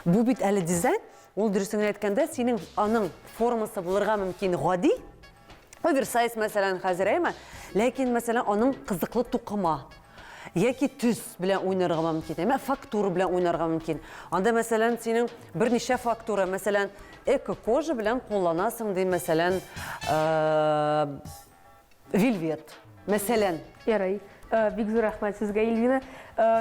Бу бит әле дизайн, ул дөресен генә әйткәндә, синең аның формасы булырга мөмкин гади, оверсайз, мәсәлән, хәзер, әйме? Ләкин, мәсәлән, аның кызыклы тукыма яки төс белән уйнарга мөмкин, әйме? Фактура белән уйнарга мөмкин. Анда, мәсәлән, синең берничә фактура, мәсәлән, эко-кожа белән кулланасың, ди, мәсәлән, Вельвет, мәсәлән. Ярый. Бик зур рәхмәт сезгә, Ильвина.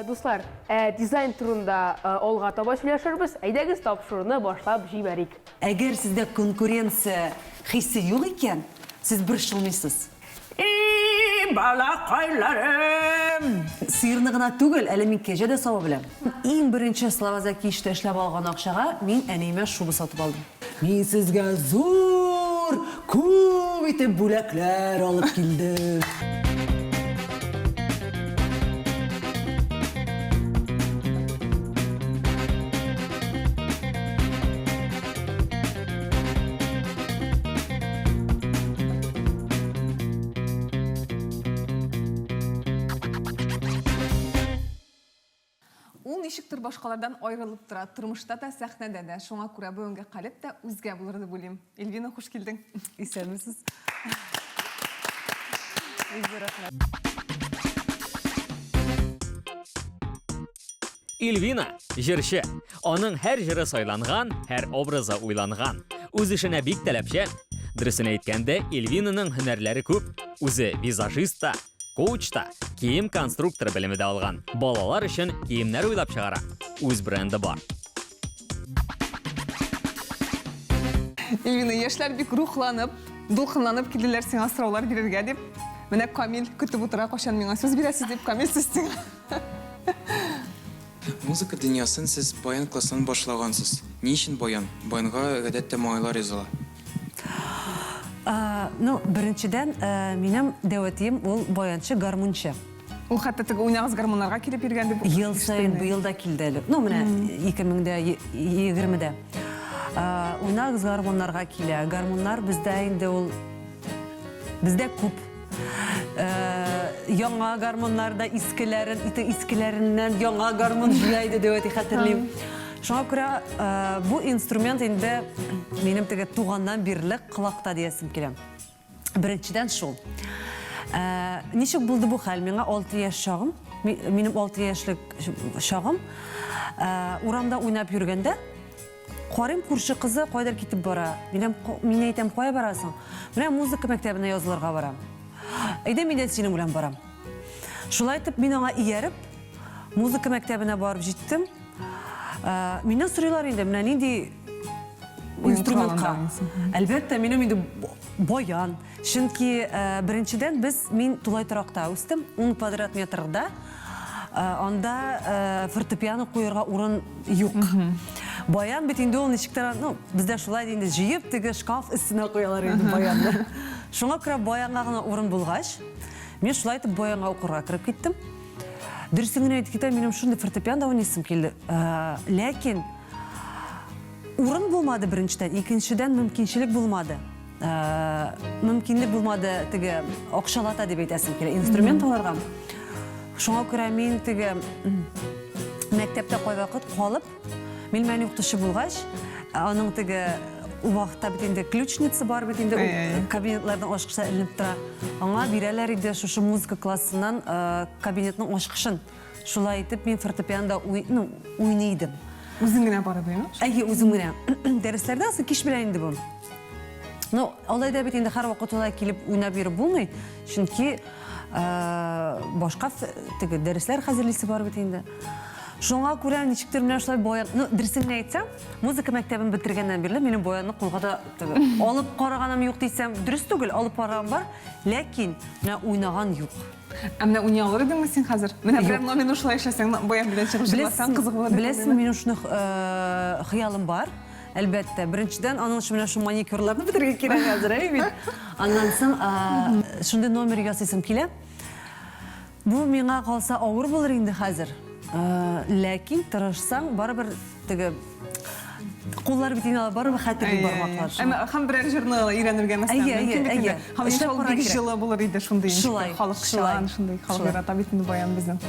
Дуслар, ә дизайн турында алга таба сөйләшербез. Әйдәгез, тапшыруны башлап җибәрик. Әгәр сездә конкуренция хисе юк икән, сез борчылмыйсыз. И, балакайларым! Сыерны гына түгел, әле мин кәҗә дә сава беләм. Иң беренче Слава-Закиевичта эшләп алган акчага мин әниемә шуба сатып алдым. Мин сезгә зур, күп итеп бүләкләр алып килдем. Ул ничектер башкалардан аерылып тора, тормышта да, сәхнәдә дә. Шуңа күрә бүгенге калеб тә үзгә булыр дип уйлыйм. Эльвина, хуш килдең. Исәнмесез. Бик зур рәхмәт. Эльвина, җырчы. Аның һәр җыры сайланган, һәр образы уйланган. Үз эшенә бик таләпчән. Дөресен әйткәндә, Эльвинаның һөнәрләре күп. Үзе визажист та, Коуч та, кием конструкторы белеме дә алган. Балалар өчен киемнәр уйлап чыгара. Үз бренды бар. Эльвина, яшьләр бик рухланып, дулкынланып килделәр сиңа сораулар бирергә дип. Менә Камил көтеп утыра, кайчан миңа сүз бирәсез дип, Камил сүз сиңа. Музыка дөньясын сез баян классыннан башлагансыз. Ни өчен баян? Баянга гадәттә малайлар языла. Ну, беренчедән, минем дәү әтием ул баянчы, гармунчы. Ул хәтта теге уйнагыз гармуннарга килеп йөргән дип Ел саен быел да килде әле. Ну, менә 2020-дә. Уйнагыз гармуннарга килә. Гармуннар бездә инде ул бездә күп. Яңа гармуннар да искеләрен, искеләреннән яңа гармун җыя иде дәү әти хәтерлим. Шуңа күрә бу инструмент инде минем теге туганнан бирле колакта диясем килә. Беренчедән шул. Ничек булды бу хәл? Миңа 6 яшь чагым, минем 6 яшьлек чагым, урамда уйнап йөргәндә, карыйм, күрше кызы кайдыр китеп бара. Мин, мин әйтәм, кая барасың? Менә музыка мәктәбенә язылырга барам. Әйдә, мин дә синең белән барам. Шулай итеп, мин аңа ияреп, музыка мәктәбенә барып җиттем. Миннән сорыйлар инде, менә нинди инструментка. Әлбәттә, минем инде баян. Чөнки беренчедән без мин тулай торакта үстем, 10 квадрат метрда. Анда фортепиано куярга урын юк. Баян бит инде ул ничектер, ну, бездә шулай инде җыеп теге шкаф өстенә куялар инде баянны. Шуңа күрә баянга гына урын булгач, мин шулай итеп баянга укырга кереп киттем. Дөресен генә әйтеп китәм, минем шундый фортепиано уйныйсым килде. Ләкин урын булмады беренчедән, икенчедән мөмкинчелек булмады. Мөмкинлек булмады теге акчалата дип әйтәсем килә, инструмент алырга. Шуңа күрә мин теге мәктәптә кайвакыт калып, Минем әни укытучы булгач, аның теге ул вакытта бит инде ключница бар бит инде, ул кабинетларның ачкычы эленеп тора. Аңа бирәләр иде шушы музыка классыннан кабинетның ачкычын. Шулай итеп мин фортепианода ну, уйный идем. Үзең генә барып, әйеме? Әйе, үзем генә. Дәресләрдән соң кич белән инде бу. Ну, алай да бит инде һәрвакыт алай килеп уйнап йөреп булмый, чөнки башка теге дәресләр хәзерлисе бар бит инде. Шуңа күрә ничектер менә шулай баян, ну, дөресен генә әйтсәм, музыка мәктәбен бетергәннән бирле минем баянны кулга да теге алып караганым юк дисәм, дөрес түгел, алып караган бар, ләкин менә уйнаган юк. Ә менә уйный алыр идеңме син хәзер? Менә берәр номерны шулай эшләсәң, баян белән чыгып җырласаң, кызык булыр иде. Беләсеңме, минем шуны хыялым бар. Әлбәттә, беренчедән, аның өчен менә шул маникюрларны бетерергә кирәк хәзер, әйе бит? Аннан соң шундый номер ясыйсым килә. Бу миңа калса авыр булыр инде хәзер. Ләкин тырышсаң, барыбер теге куллар бит инде барыбер хәтерли бармаклар. Әмма һәм берәр җырны өйрәнергә мәсәлән мөмкин бит инде. Һәм шул бик җылы булыр иде шундый халыкчан, шундый халык ярата бит инде баян безнең.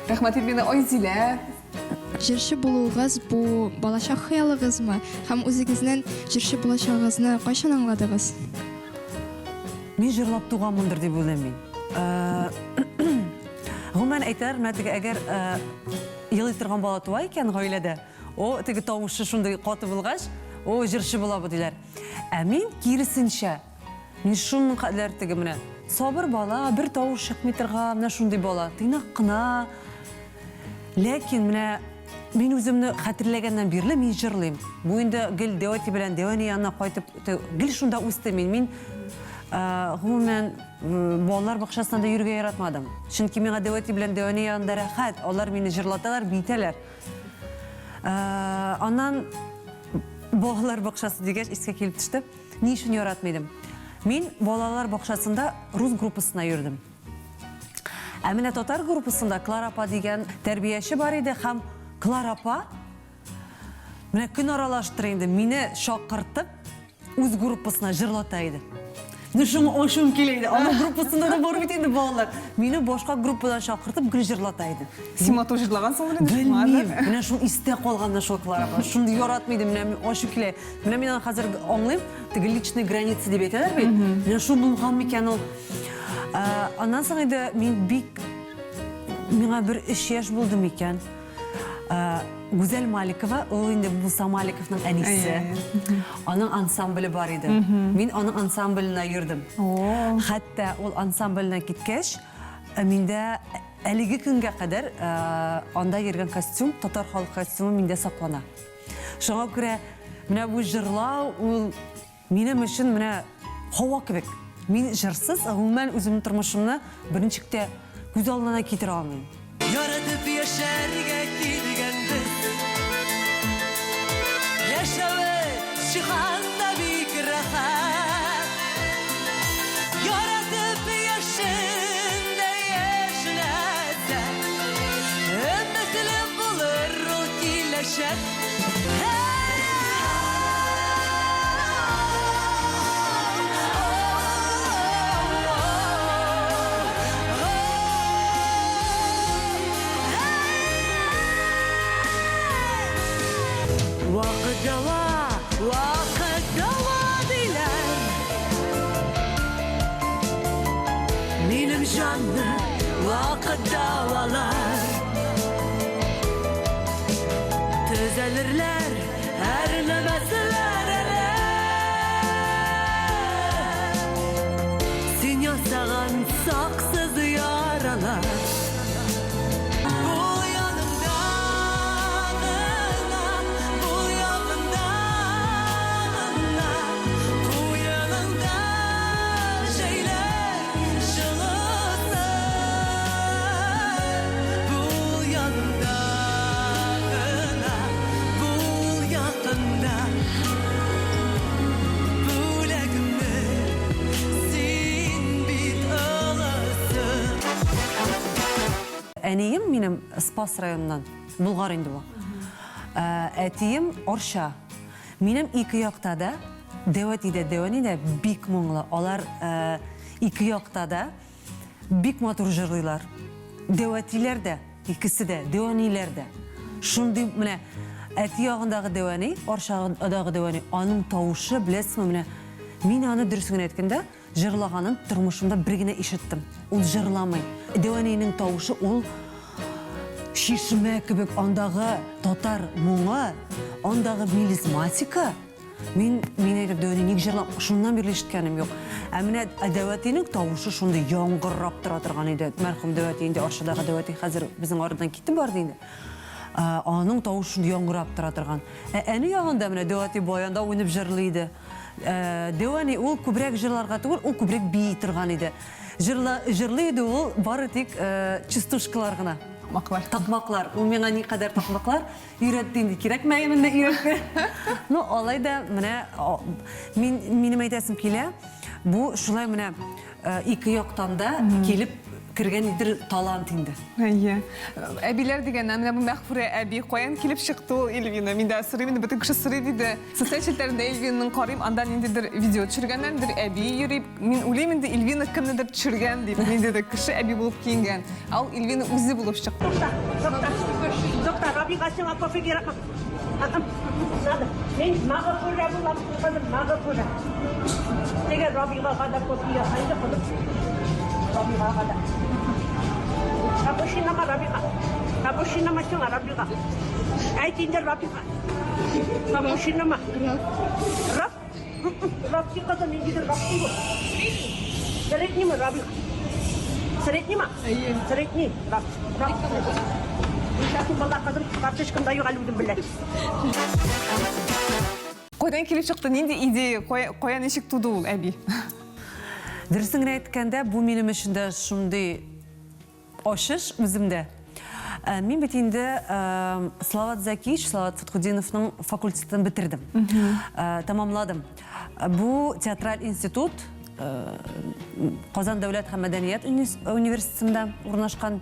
Рәхмәт, Эльвина. Айзилә. Җырчы булуыгыз бу балачак хыялыгызмы? Һәм үзегезнең җырчы булачагыгызны кайчан аңладыгыз? Мин җырлап туганмындыр дип уйлыйм мин. Гомумән әйтәләр, менә теге әгәр елый торган бала туа икән гаиләдә, о, теге тавышы шундый каты булгач, о, җырчы була бу диләр. Ә мин киресенчә, мин шуның кадәр теге менә сабыр бала, бер тавыш чыкмый торган, менә шундый бала, тыйнак кына. Ләкин менә мин үземне хәтерләгәннән бирле мин җырлыйм. Бу инде гел дәү әти белән дәү әни янына кайтып, гел шунда үстем мин. Мин гомумән балалар бакчасына да йөрергә яратмадым. Чөнки миңа дәү әти белән дәү әни янында рәхәт, алар мине җырлаталар, биетәләр. Аннан балалар бакчасы дигәч искә килеп төште. Ни өчен яратмый идем? Мин балалар бакчасында рус группасына йөрдем. Ә менә татар группасында Клара апа дигән тәрбияче бар иде һәм Клара апа менә көн аралаштыр инде мине чакыртып үз группасына җырлата иде. Ну шуңа ачуым килә иде. Аның группасында да бар бит инде балалар. Мине башка группадан чакыртып гел җырлата иде. Син матур җырлагансың инде. Белмим. Менә шул истә калган менә шул Клара апа. Шундый яратмый идем, менә мин ачу килә. Менә мин аны хәзер аңлыйм. Теге личные границы дип әйтәләр бит. Менә шул булган микән ул? Аннан соң инде мин бик миңа бер өч яшь булды микән. Гүзәл Маликова, ул инде Муса Маликовның әнисе. Аның ансамбле бар иде. Мин аның ансамбленә йөрдем. Хәтта ул ансамбленә киткәч, миндә әлеге көнгә кадәр анда йөргән костюм, татар халык костюмы миндә саклана. Шуңа күрә менә бу җырлау ул Минем өчен менә һава кебек. Мин җырсыз, гомумән, үземнең тормышымны берничек тә күз алдына да китерә алмыйм. Яратып яшәргә килгәнбез. Яшәве җиһанда бик рәхәт. Яратып яшен дә яшьнәсә. Өметле булыр ул киләчәк. Вакыт дәва, вакыт дәва диләр. Минем җанны вакыт дәвалар. Төзәлерләр әрнемәсләр әле. Син ясаган саксыз яралар. Бул янымда гына, бул якында гына, куеныңда җәйләр җылысы. Бул янымда гына, бул якында. Бүләгемне син бит олысы. Әнием минем Спас районыннан, Болгар инде бу. Әтием Арча. Минем ике якта да, дәү әти дә, дәү әни дә бик моңлы. Алар ике якта да Бик матур җырлыйлар. Дәү әтиләр дә, икесе дә, дәү әниләр дә. Шундый менә әти ягындагы дәү әни, Арчадагы дәү әни, аның тавышы, беләсезме, менә мин аны дөресен генә әйткәндә, җырлаганын тормышымда бер генә ишеттем. Ул җырламый. Дәү әнинең тавышы ул чишмә кебек, андагы татар моңы, андагы мелизматика. Мин, мин әйтеп, дәү әни ник җырлап, шуннан бирле ишеткәнем юк. Ә менә дәү әтинең тавышы шундый яңгырап тора торган иде. Мәрхүм дәү әти инде, Арчадагы дәү әти хәзер безнең арадан китеп барды инде. Аның тавышы шундый яңгырап тора торган. Ә әни ягында менә дәү әти баянда уйнап җырлый иде. Дәү әни ул күбрәк җырларга түгел, ул күбрәк бии торган иде. Җырла, җырлый иде ул бары тик частушкалар гына. Такмаклар. Такмаклар. Ул миңа никадәр такмаклар Өйрәтте инде, кирәкмәгәнен дә өйрәтте. Ну, алай да менә мин минем әйтәсем килә, бу шулай менә э, ике яктан да килеп кергән нидер талант инде. Әйе. Әбиләр дигәннән, менә бу Мәгъфүрә әби каян килеп чыкты ул Эльвина? Мин дә сорыйм инде, бөтен кеше сорый диде. Социаль челтәрендә Эльвинаның карыйм, анда ниндидер видео төшергәннәр, бер әби йөри. Мин уйлыйм инде, Эльвина кемнедер төшергән дип, ниндидер кеше әби булып киенгән. Ә ул Эльвина үзе булып чыкты. Тукта, тукта, тукта. Рабига, сиңа кофе кирәкме? Надо. Мин Мәгъфүрә булам, кызым, Мәгъфүрә. Теге Рабигага да кофе яса инде, кызым. Рабигага да. Капучиномы, Рабига? Капучиномы сиңа, Рабига? Әйт инде, Рабига. Капучиномы? Раб? Рабки кызым, ниндидер рабки бу. Средниймы, Рабига? Средниймы? Әйе. Средний, раб. Раб. Нишләсен бала кызым, карточкам да юк әле үзем белән. Кайдан килеп чыкты, нинди идея, кая, кая ничек туды ул әби? Дөресен генә әйткәндә, бу минем өчен дә шундый Ачыш үземдә. Мин бит инде Салават Зәкиевич, Салават Фәтхетдиновның факультетын бетердем. Тәмамладым. Бу театраль институт Казан дәүләт һәм мәдәният университетында урнашкан.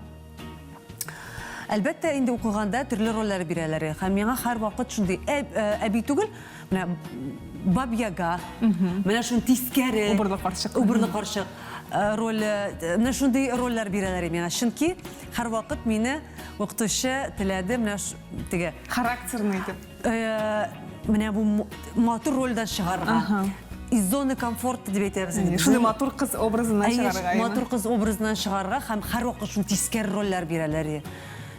Әлбәттә, инде укыганда төрле рольләр бирәләр. Һәм миңа һәрвакыт шундый әби түгел, менә Бабьяга, менә шундый тискәре, Убырлы карчык. Убырлы карчык. Э, роле, э, менә шундый рольләр бирәләр миңа. Чөнки һәрвакыт мине укытучы теләде менә теге характерный итеп. Э, менә бу матур рольдән чыгарга. Из зоны комфорта дип әйтәбез инде. Шундый матур кыз образыннан чыгарга. Матур кыз образыннан чыгарга һәм һәрвакыт шундый тискәре рольләр бирәләр.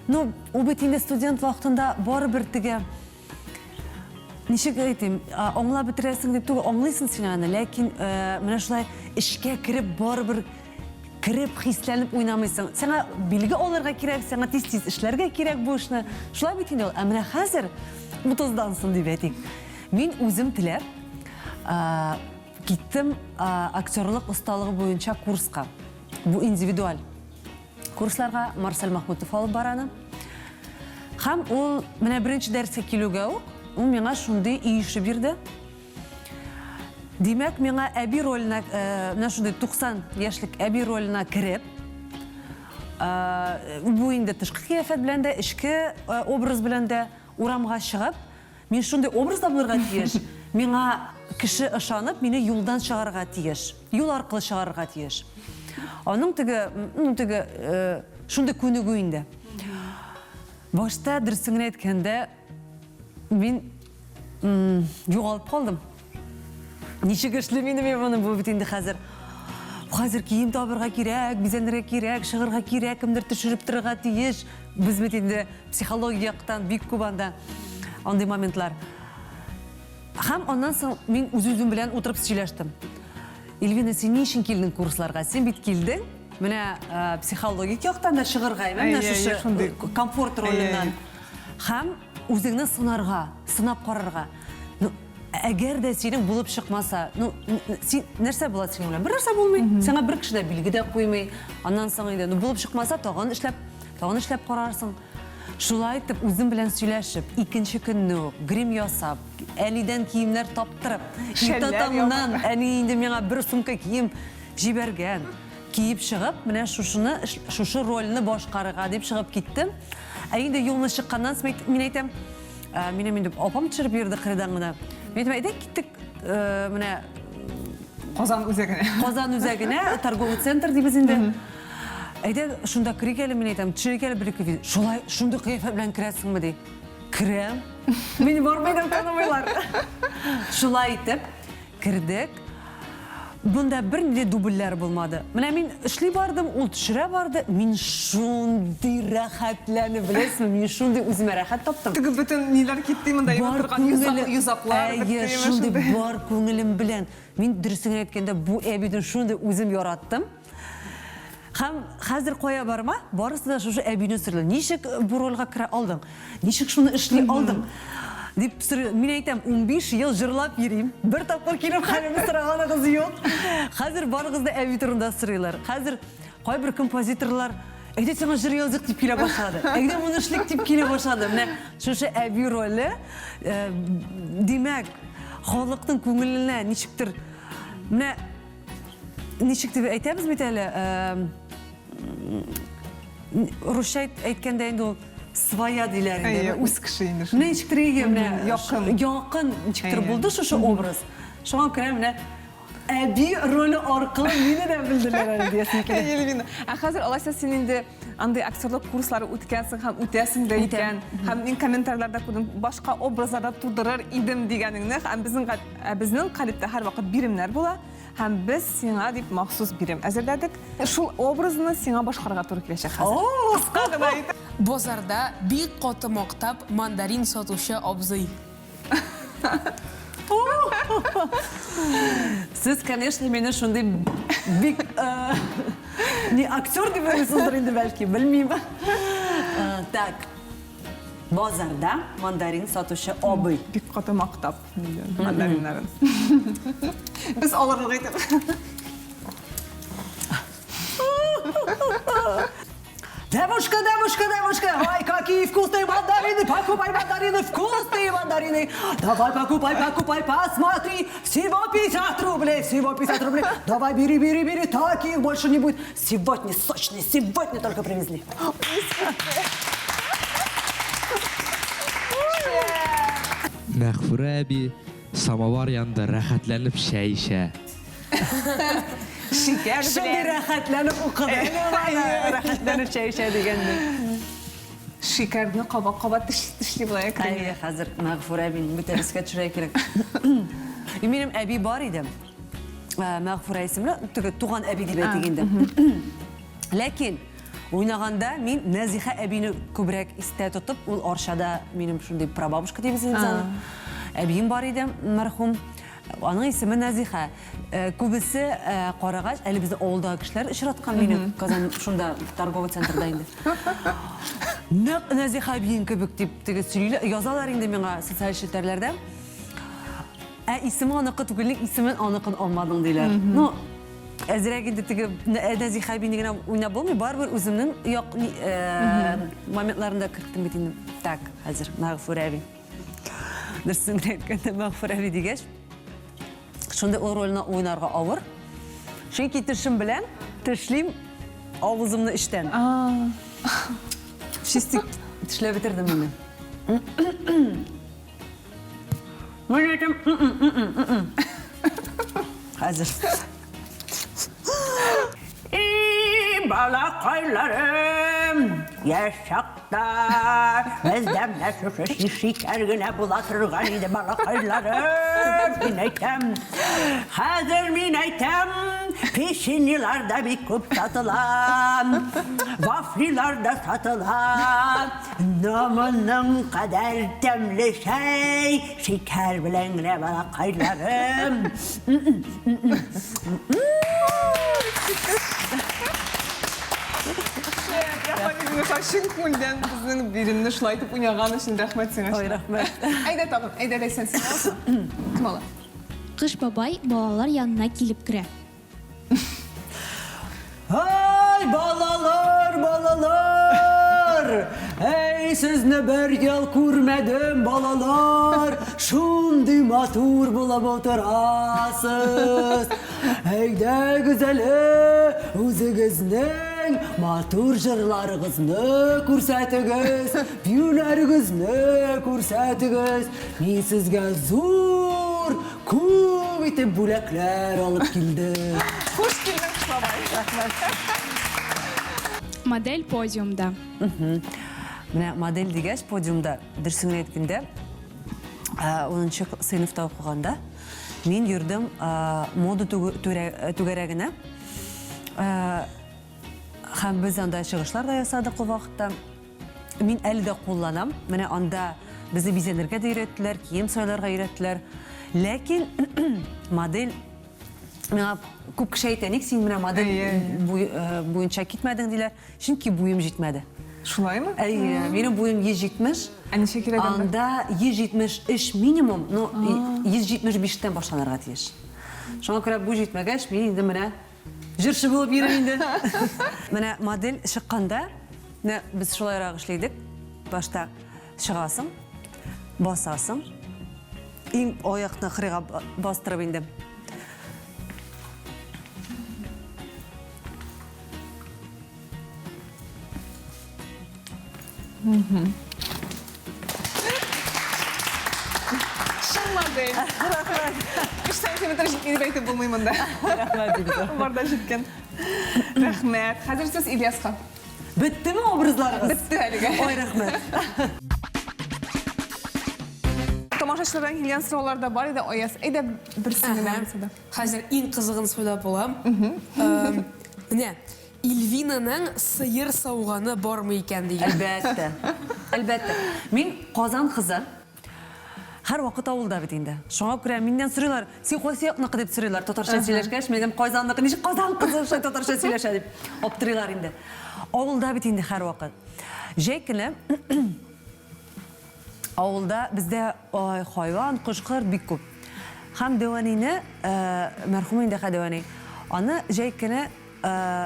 Ну, ул бит инде студент вакытында барыбер теге Ничек әйтим, аңлап бетерәсең дип түгел, аңлыйсың син аны, ләкин менә шулай эшкә кереп барыбер кереп хисләнеп уйнамыйсың. Сиңа билге алырга кирәк, сиңа тиз-тиз эшләргә кирәк бу эшне. Шулай бит инде ул. Ә менә хәзер 30-дан соң дип әйтик. Мин үзем теләп киттем актерлык осталыгы буенча курска. Бу индивидуаль. Курсларга Марсель Махмутов алып бара аны. Һәм ул менә беренче дәрескә килүгә үк, ул миңа шундый өй эше бирде. Димәк, миңа әби роленә, э, менә шундый 90 яшьлек әби роленә кереп, э, бу инде тышкы кыяфәт белән дә, эчке э, образ белән дә урамга чыгып, Мин шундый образда булырга тиеш, миңа кеше ышанып, мине юлдан чыгарырга тиеш, юл аркылы чыгарырга тиеш. Аның теге, ну теге, э, шундый күнегү инде. Башта дөресен генә әйткәндә, мин югалып калдым. Ничек эшлим инде мин моны, бу бит инде хәзер. Хәзер кием табырга кирәк, бизәнергә кирәк, чыгарга кирәк, кемдер төшереп торырга тиеш. Без бит инде психологик яктан бик күп анда андый моментлар. Һәм аннан соң мин үз-үзем белән утырып сөйләштем. Эльвина, син ни өчен килдең курсларга? Син бит килдең, менә э, психологик яктан да чыгарга, менә шушы комфорт роленнән. Һәм үзеңне сынарга, сынап карарга. Ну, әгәр дә синең булып чыкмаса, ну, син нәрсә була синең белән? Бер нәрсә булмый. Сиңа бер кеше дә билге дә куймый. Аннан соң инде, ну, булып чыкмаса, тагын эшләп, тагын эшләп карарсың. Шулай итеп, үзем белән сөйләшеп, икенче көнне үк грим ясап, әнидән киемнәр таптырып, иртә таңнан әни инде миңа бер сумка кием җибәргән. Киеп чыгып, менә шушыны, шушы рольне башкарырга дип чыгып киттем. Ә инде юлны чыкканнан соң мин әйтәм, минем инде апам төшереп йөрде кырыйдан гына. Мин әйтәм, әйдә киттек, менә Казан үзәгенә. Казан үзәгенә, торговый центр дибез инде. Әйдә, шунда керик әле, мин әйтәм, төшерик әле бер-ике видео. Шулай, шундый кыяфәт белән керәсеңме, ди. Керәм. Мине бармый да танымыйлар. Шулай итеп, Кердек. Бында бернинди дубльләр булмады. Менә мин эшли бардым, ул төшерә барды. Мин шундый рәхәтләнеп, беләсезме, мин шундый үземә рәхәт таптым. Теге бөтен ниләр китте монда, йөреп торган йозаклар бетте. Әйе, шундый бар күңелем белән. Мин дөресен генә әйткәндә, бу әбине шундый үзем яраттым. Һәм хәзер кая барма, барысы да шушы әбине сорыйлар. Ничек бу рольгә керә алдың? Ничек шуны эшли алдың? Дип сорый. Мин әйтәм, 15 ел җырлап йөрим. Бер тапкыр килеп хәлемне сораганыгыз юк. Хәзер барыгыз да әби турында сорыйлар. Хәзер кайбер композиторлар Әйдә сиңа җыр языйк дип килә башлады. Әйдә моны эшлик дип килә башлады. Менә шушы әби роле, э, димәк, халыкның күңеленә ничектер менә Ничек дип әйтәбез бит әле, русча әйткәндә инде ул своя диләр инде. Әйе, үз кеше инде. Менә ничектер әйе, менә якын. Якын ничектер булды шушы образ. Шуңа күрә менә әби роле аркылы мине дә белделәр әле диясем килә. Эльвина, ә хәзер алайса син инде андый актерлык курслары үткәнсең һәм үтәсең дә икән. Һәм мин комментарийларда күрдем, башка образларда тудырыр идем дигәнеңне. Һәм безнең ә безнең калебтә һәрвакыт биремнәр була. Һәм без сиңа дип махсус бирем әзерләдек. Шул образны сиңа башкарырга туры киләчәк хәзер. Кыска гына итеп. Базарда бик каты мактап мандарин сатучы абзый. Сез, конечно, мине шундый бик э, не актер дип уйлыйсыздыр инде бәлки, белмим. Э, так. Базарда мандарин сатучы абый. Бик каты мактап мандариннарын. Без алырлык итеп. Девушка, девушка, девушка, ай, какие вкусные мандарины, покупай мандарины, вкусные мандарины. Давай, покупай, покупай, посмотри, всего 50 рублей, всего 50 рублей. Давай, бери, бери, бери, таких больше не будет. Сегодня сочные, сегодня только привезли. Мәгъфүрә әби самовар янында рәхәтләнеп чәй эчә. Шикәр Шундый белән. рәхәтләнеп укыды әле ул аны, рәхәтләнеп чәй эчә дигәнне. Шикәрне каба-каба тешли болай әкрен. Әйе, хәзер Мәгъфүрә әбине бөтен искә төшерә кирәк. И минем әби бар иде. Ә, Мәгъфүрә исемле, теге туган әби дип әйтик инде. Ләкин уйнаганда мин Нәзиха әбине күбрәк истә тотып, ул Арчада минем шундый прабабушка дибез инде без аны. Әбием бар иде, мәрхүм. Аның исеме Нәзиха. Э, күбесе э, карагач, әле безнең авылдагы кешеләр очраткан мине Казан шунда торговый центрда инде. Нәкъ Нәзиха әбиең кебек дип теге сөйлиләр, язалар инде миңа социаль челтәрләрдә. Ә исеме аныкы түгел, ник исемен аныкын алмадың диләр. Ну, әзрәк инде теге Нәзиха әбине генә уйнап булмый, барыбер үземнең як э, моментларын да керттем бит инде. Так, хәзер Мәгъфүрә әби. Дөресен генә әйткәндә, Мәгъфүрә әби дигәч, шундый ул рольне уйнарга авыр. Чөнки тешем белән тешлим авызымны эчтән. Чистик тешләп бетердем инде. Мин әйтәм, Хәзер. И, балакайларым, яшь чакта бездә менә шушы шикәр генә була торган иде, балакайларым, мин әйтәм. Хәзер мин әйтәм, печеньелар да бик күп сатыла, вафлилар да сатыла. Но моның кадәр тәмле чәй шикәр белән генә, балакайларым. Рәхмәт, Илмира, чын күңелдән безнең биремне шулай итеп уйнаган өчен рәхмәт сиңа. Ой, рәхмәт. Әйдә тагын, әйдә Ләйсән, син аласың. Кем ала? Кыш бабай балалар янына килеп керә. Ай, балалар, балалар! Әй, сезне бер ел күрмәдем, балалар! Шундый матур булып утырасыз! Әйдәгез әле, үзегезнең матур җырларыгызны күрсәтегез, биюләрегезне күрсәтегез. Мин сезгә зур Күп итеп бүләкләр алып килдем. Хуш килдең, Кыш бабай. Рәхмәт. Модель подиумда. Менә модель дигәч, подиумда, дөресен генә әйткәндә, унынчы сыйныфта укыганда мин йөрдем мода түгәрәгенә. Һәм без анда чыгышлар да ясадык ул вакытта. Мин әле дә кулланам. Менә анда безне бизәнергә дә өйрәттеләр, кием сайларга өйрәттеләр. Ләкин модель миңа күп кеше әйтә, ник син менә модель э, буенча китмәдең диләр. Чөнки буем җитмәде. Шулаймы? Әйе, минем буем 170. Ә ничә кирәк анда? Анда 173 минимум, ну 175тән башланырга тиеш. Шуңа күрә бу җитмәгәч, мин инде менә Җырчы булып йөрим инде. Менә модель чыкканда, менә без шулайрак эшли идек. Башта чыгасың, басасың. Иң аякны кырыйга бастырып инде. Чын модель. Рәхмәт. 3 сантиметр җитми дип әйтеп булмый монда. Рәхмәт, Илза. Бар да җиткән. Рәхмәт. Хәзер сүз Ильяска. Беттеме образларыгыз? Бетте әлегә. Ой, рәхмәт. Тамашачылардан килгән сораулар да бар иде, Аяз. Әйдә, берсен генә булса да. Хәзер иң кызыгын сайлап алам. Менә Ильвинаның сыер сауганы бармы икән дигән. Әлбәттә. Әлбәттә. Мин Казан кызы. Һәрвакыт авылда бит инде. Шуңа күрә миннән сорыйлар, син кайсы якныкы дип сорыйлар. Татарча сөйләшкәч, мин әйтәм, Казанныкы, ничек Казан кызы шулай татарча сөйләшә дип аптырыйлар инде. Авылда бит инде һәрвакыт. Җәй көне авылда бездә ай, хайван, кош-корт бик күп. Һәм дәвәнине, мәрхүм инде хә дәвәни, аны җәй көне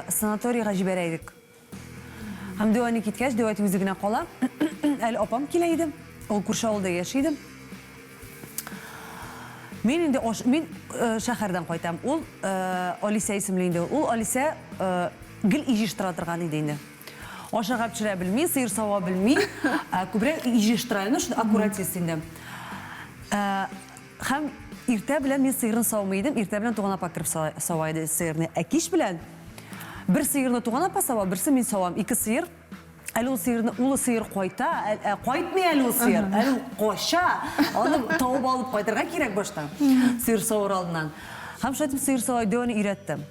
санаторийга җибәрә идек. Һәм дәү әни киткәч, дәү әти үзе генә кала. Әле апам килә иде. Ул күрше авылда яши иде. Мин инде аш, мин э, шәһәрдән кайтам. Ул э, Алисә исемле инде. Ул Алисә э, гел өй җыештыра торган иде инде. Ашарга пешерә белми, сыер сава белми. Ә, күбрәк өй җыештыра инде, шундый аккуратист инде. Ә, Һәм иртә белән мин сыерны саумый идем, иртә белән туган апа кереп сава иде сыерны. Ә кич белән бер сыерны туган апа сава, берсен мин савам. Ике сыер. Әле ул сыерны, ул сыер кайта, ә, кайтмый әле ул сыер, әле ул кача. Аны табып алып кайтырга кирәк башта. Сыер савыр алдыннан. Һәм шулай итеп сыер сава дәвәне өйрәттем.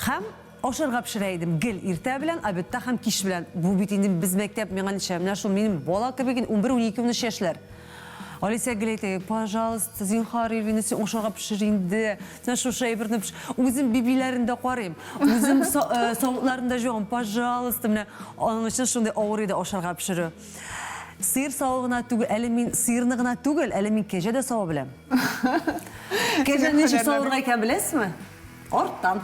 Һәм ашарга пешерә идем гел иртә белән, обедта һәм кич белән. Бу бит инде без мәктәп, миңа ничә, менә шул минем бала кебек инде, 11, 12, 13 яшьләр. Алисә гел әйтә, пожалуйста, зинһар, Эльвина, син ашарга пешер инде. Менә шушы әйберне пеш. Үзем бибиләрен дә карыйм. Үзем э, савытларын да жуам, пожалуйста. Менә аның өчен шундый авыр иде ашарга пешерү. Сыер саву гына түгел, әле мин сыерны гына түгел, әле мин кәҗә дә сава беләм. Кәҗәне ничек савырга икән беләсезме? Арттан.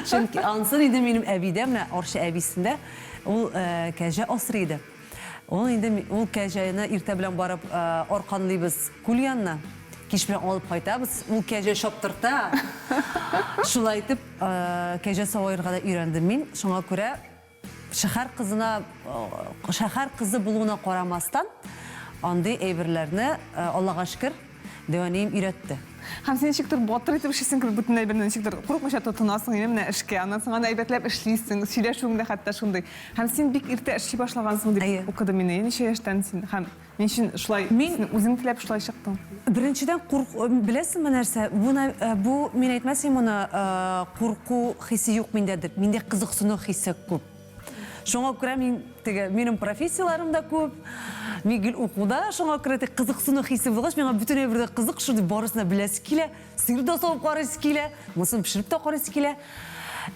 Чөнки ансын инде минем әбидә, менә Арча әбисендә ул э, кәҗә асрый иде. Ул инде ул кәҗәне иртә белән барып арканлыйбыз күл янына. Кич белән алып кайтабыз. Ул кәҗә чаптырта. Шулай итеп, кәҗә саваерга да өйрәндем мин. Шуңа күрә шәһәр кызына, шәһәр кызы булуына карамастан, андый әйберләрне, Аллага шөкер, Дәү әнием өйрәтте. Һәм син ничектер батыр итеп эшлисең кебек бөтен әйберне ничектер курыкмыйча тотынасың, инде менә эшкә. Аннан соң аны әйбәтләп эшлисең, сөйләшүең дә хәтта шундый. Һәм син бик иртә эшли башлагансың дип укыдым мин. Ничә яшьтән син һәм ни өчен шулай Мин үзең теләп шулай чыктың? Беренчедән, курк, беләсеңме нәрсә, бу, бу мин әйтмәс идем моны, курку хисе юк миндә дип. Миндә кызыксыну хисе күп. Шуңа күрә мин теге минем профессияләрем дә күп. Мин гел укуда, шуңа күрә теге кызыксыну хисе булгач, миңа бөтен әйбер дә кызык, шундый барысын да беләсе килә. Сыер да савып карыйсы килә, монысын пешереп тә карыйсы килә.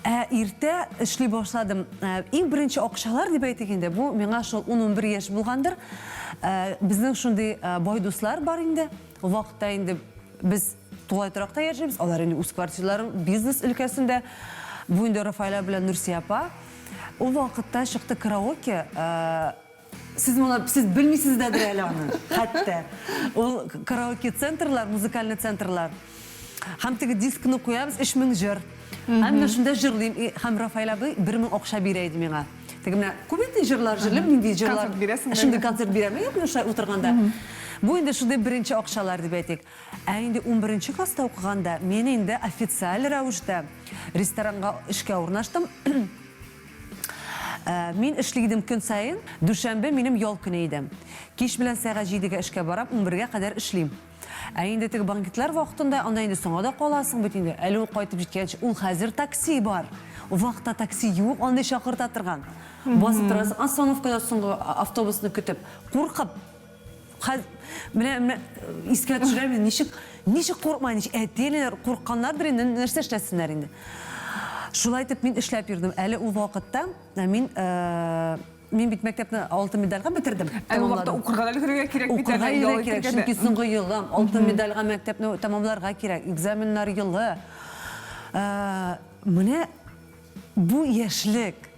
Ә иртә эшли башладым. Ә, иң беренче акчалар дип әйтик инде, бу миңа шул 10-11 яшь булгандыр. Ә, безнең шундый бай дуслар бар инде. Ул вакытта инде без Тулай торакта яшибез, алар инде үз квартираларын бизнес өлкәсендә. Бу инде Рафаэлә белән Нурсия апа. Ул вакытта чыкты караоке. Э, сез моны сез белмисез дәдер әле аны, хәтта. Ул караоке центрлар, музыкальный центрлар. Һәм теге дискны куябыз, 3000 җыр. Һәм менә шунда җырлыйм. Һәм Рафаэль абый 1000 акча бирә иде миңа. Теге менә күп инде җырлар җырлыйм, нинди җырлар. Концерт бирәсең. Шундый концерт бирәм, юк, менә шулай утырганда. Бу инде шундый беренче акчалар дип әйтик. Ә инде унберенче класста укыганда мин инде официаль рәвештә ресторанга эшкә урнаштым. Мин эшли идем көн саен. Дүшәмбе минем ял көне иде. Кич белән сәгать җидегә эшкә барам, унбергә кадәр эшлим. Ә инде теге банкетлар вакытында, анда инде соңга да каласың бит инде. Әле ул кайтып җиткәнче, ул хәзер такси бар. Ул вакытта такси юк, андый чакырта торган. Басып торасың остановкада соңгы автобусны көтеп, куркып. Хәз, менә, менә искә төшерәм инде, ничек, ничек курыкмай, ничек әти-әниләр курыкканнардыр инде, нәрсә эшләсеннәр инде. Шулай итеп мин эшләп йөрдем. Әле ул вакытта э, мин э, мин бит мәктәпне алтын медальгә бетердем. Ә ул вакытта укырга да өлгерергә кирәк бит Укырга әле, ял кирәк, чөнки соңгы елым, алтын медальгә мәктәпне тәмамларга кирәк, экзаменнар елы. Э, менә Бу яшьлек.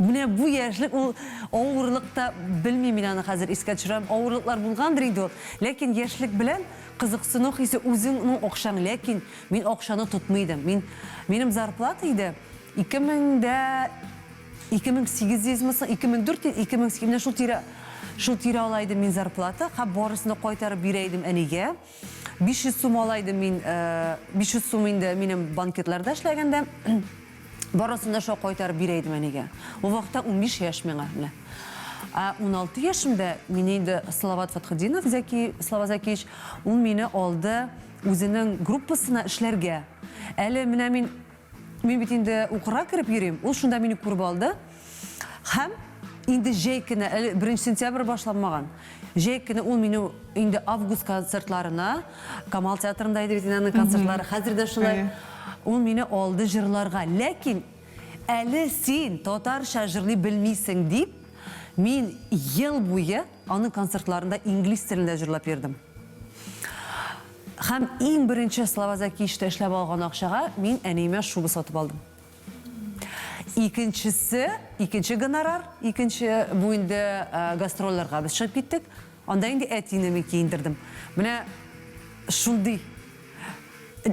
Менә бу яшьлек ул авырлык та белмим мин аны хәзер искә төшерәм. Авырлыклар булгандыр инде ул. Ләкин яшьлек белән кызыксыну хисе үзеңнең акчаң. Ләкин мин акчаны тотмый идем. Мин минем зарплата иде 2000 дә 2800 мы соң, 2400, 2800 менә шул тирә шул тирә ала идем мин зарплата һәм барысын да кайтарып бирә идем әнигә. 500 сум ала идем мин, 500 сум инде минем банкетларда эшләгәндә. Барысын да шулай кайтарып бирә идем әнигә. Ул вакытта 15 яшь миңа менә. Ә 16 яшемдә мине инде Салават Фәтхетдинов, Зәки, Слава Зәкиевич, ул мине алды үзенең группасына эшләргә. Әле менә мин Мин бит инде укырга кереп йөрим, ул шунда мине күреп алды. Һәм инде җәй көне, әле 1 сентябрь башланмаган. Җәй көне ул мине инде август концертларына, Камал театрында иде бит инде аның концертлары, хәзер дә шулай. Ул мине алды җырларга. Ләкин әле син татарча җырлый белмисең дип, мин ел буе аның концертларында инглиз телендә җырлап йөрдем. Һәм иң беренче Слава Закиевичта эшләп алган акчага мин әниемә шуба сатып алдым. Икенчесе, икенче гонорар, икенче, бу инде гастрольләргә без чыгып киттек. Анда инде әтине мин киендердем. Менә шундый,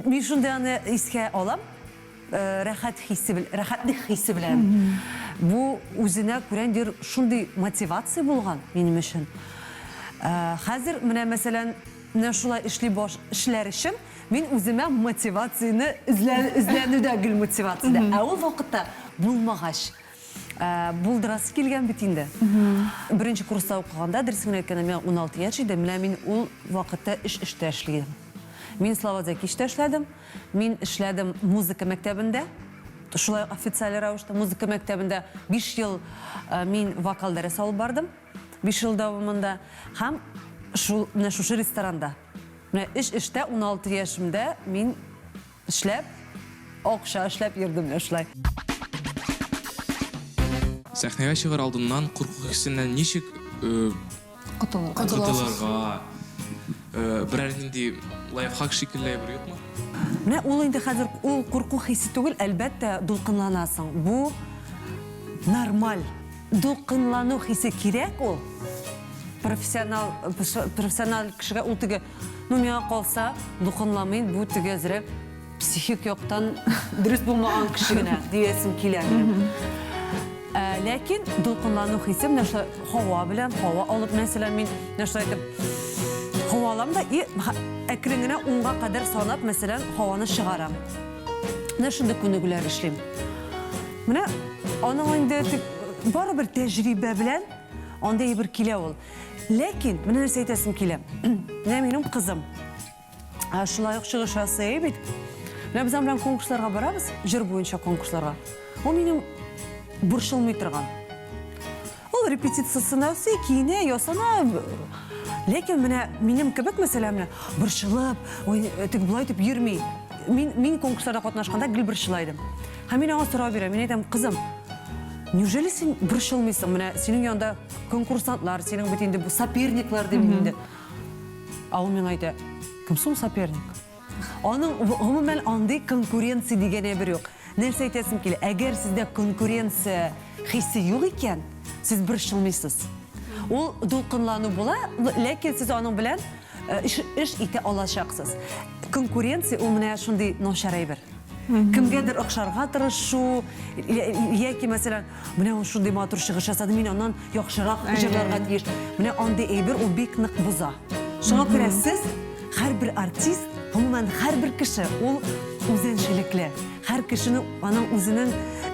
мин шундый аны искә алам. Рәхәт хисе бел, рәхәтлек хисе белән. Бу үзенә күрә ниндидер шундый мотивация булган минем өчен. Хәзер менә мәсәлән, менә шулай эшли баш, эшләр өчен мин үземә мотивацияне эзлә, эзләнүдә гел мотивациядә. Ә ул вакытта булмагач, булдырасы килгән бит инде. Беренче курста укыганда, дөресен генә әйткәндә, миңа 16 яшь иде, менә мин ул вакытта өч эштә эшли идем. Мин Слава Зәкичтә эшләдем, Мин эшләдем музыка мәктәбендә, шулай ук официаль рәвештә музыка мәктәбендә 5 ел мин вокал дәресе алып бардым, 5 ел дәвамында һәм шул менә шушы ресторанда. Менә өч эштә 16 яшемдә мин эшләп, акча эшләп йөрдем менә шулай. Сәхнәгә чыгар алдыннан курку хисеннән ничек Котылырга. Котылырга. Берәр нинди лайфхак шикелле әйбер юкмы? Менә ул инде хәзер ул курку хисе түгел, әлбәттә, дулкынланасың. Бу нормаль. Дулкынлану хисе кирәк ул. Профессионал, профессиональ кешегә ул теге, ну миңа калса, дулкынламыйм, бу теге әзрәк психик яктан дөрес булмаган кеше генә диясем килә минем. Ә, ләкин дулкынлану хисе менә шулай һава белән, һава алып, мәсәлән, мин менә шулай итеп һава алам да и әкрен генә унга кадәр санап, мәсәлән, һаваны чыгарам. Менә шундый күнегүләр эшлим. Менә аның инде тик барыбер тәҗрибә белән андый әйбер килә ул. Ләкин менә нәрсә әйтәсем килә. Менә минем кызым. Ә шулай ук чыгыш ясый бит. Менә без аның белән конкурсларга барабыз, җыр буенча конкурсларга. Ул минем борчылмый торган. Ул репетициясен ясый, киенә, ясана. Ләкин менә минем кебек, мәсәлән, менә борчылып, ой, теге болай итеп йөрми. Мин, мин конкурсларда катнашканда гел борчыла идем. Һәм мин аңа сорау бирәм, мин әйтәм, кызым, неужели син борчылмыйсың? Менә синең янда конкурсантлар, синең бит инде бу соперниклар дим инде. Ә ул миңа әйтә, кем соң соперник? Аның гомумән андый конкуренция дигән әйбер юк. Нәрсә әйтәсем килә, әгәр сездә конкуренция хисе юк икән, сез борчылмыйсыз. Ул дулкынлану була, ләкин сез аның белән э, эш, эш итә алачаксыз. Конкуренция ул менә шундый начар әйбер. Кемгәдер охшарга тырышу, яки, мәсәлән, менә ул шундый матур чыгыш ясады, мин аннан яхшырак җырларга тиеш. Менә андый әйбер ул бик нык боза. Шуңа күрә сез һәрбер артист, гомумән, һәрбер кеше ул үзенчәлекле. Һәр кешенең аның үзенең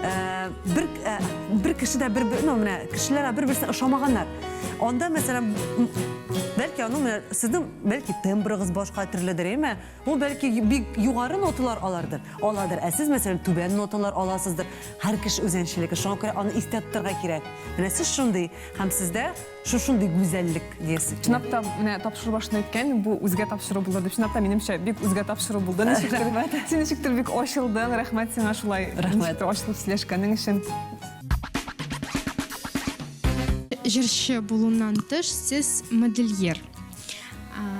э, бер э, бер кеше дә бер ну менә кешеләр бер-берсенә ошамаганнар. Анда, мәсәлән, бәлки аның менә сезнең бәлки тембрыгыз башка төрледер, әйме? Ул бәлки бик югары ноталар алардыр, аладыр, ә сез, мәсәлән, түбән ноталар аласыздыр. Һәр кеше үзенчәлекле, шуңа күрә аны истә тотарга кирәк. Менә сез шундый, һәм сездә шушындый гүзәллек диясе килә. Чынлап та, менә тапшыру башында әйткән, бу үзгә тапшыру булыр дип. Чынлап та, минемчә, бик үзгә тапшыру булды. Ничектер, син ничектер бик ачылдың. Рәхмәт сиңа шулай, ничектер ачылып сөйләшкәнең өчен. Җырчы булуыннан тыш, сез модельер.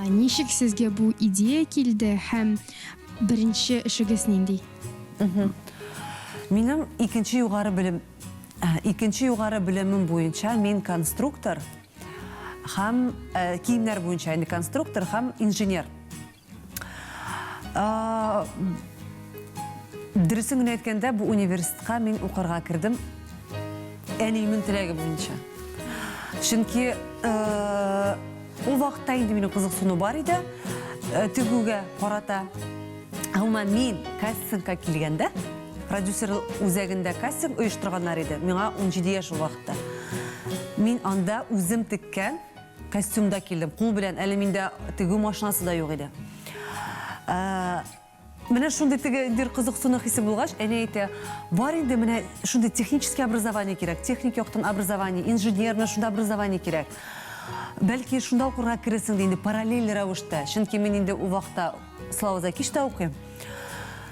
Ничек сезгә бу идея килде һәм беренче эшегез нинди? Минем икенче югары белем икенче югары белемем буенча мин конструктор һәм киемнәр буенча инде конструктор һәм инженер. Дөресен генә әйткәндә, бу университетка мин укырга кердем әниемнең теләге буенча. Чөнки ул вакытта инде минем кызыксыну бар иде тегүгә карата. Гомумән, мин кастингка килгәндә, Продюсер үзәгендә кастинг оештырганнар иде. Миңа 17 яшь ул вакытта. Мин анда үзем теккән костюмда килдем. Кул белән, әле миндә тегү машинасы да юк иде. Менә шундый теге ниндидер кызыксыну хисе булгач, әни әйтә, бар инде менә шундый технический образование кирәк, техник яктан образование, инженерный шунда образование кирәк. Бәлки шунда укырга керерсең ди инде параллель рәвештә. Чөнки мин инде ул вакытта Слава Закичта укыйм.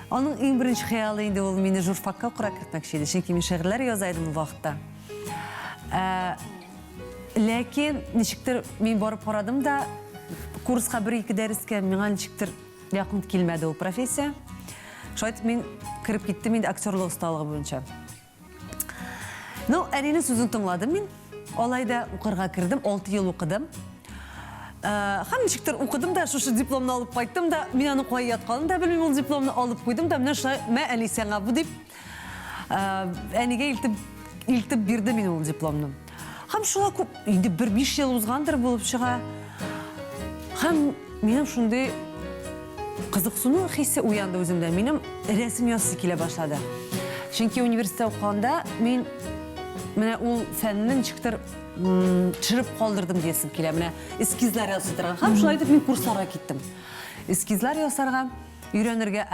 Аның иң беренче хыялы инде ул мине журфакка укырга кертмәкче иде, чөнки мин шигырьләр яза идем ул вакытта. Ә, ләкин ничектер мин барып карадым да, курска бер-ике дәрескә миңа ничектер Якын килмәде ул профессия. Шулай итеп мин кереп киттем инде актерлык осталыгы буенча. Ну, әнинең сүзен тыңладым мин. Алай да укырга кердем, 6 ел укыдым. Э, һәм ничектер укыдым да, шушы дипломны алып кайттым да, мин аны кая ятканын да белмим, ул дипломны алып куйдым да, менә шулай, мә әни сиңа бу дип, Әнигә илтеп, илтеп бирде мин ул дипломны. Һәм шулай күп, инде бер биш ел узгандыр булып чыга. Һәм минем шундый кызыксыну хисе уянды үземдә. Минем рәсем ясыйсы килә башлады. Чөнки университетта укыганда мин менә ул фәнне ничектер төшереп калдырдым диясем килә. Менә эскизлар ясый торган. Һәм шулай итеп мин курсларга киттем. Эскизлар ясарга, өйрәнергә.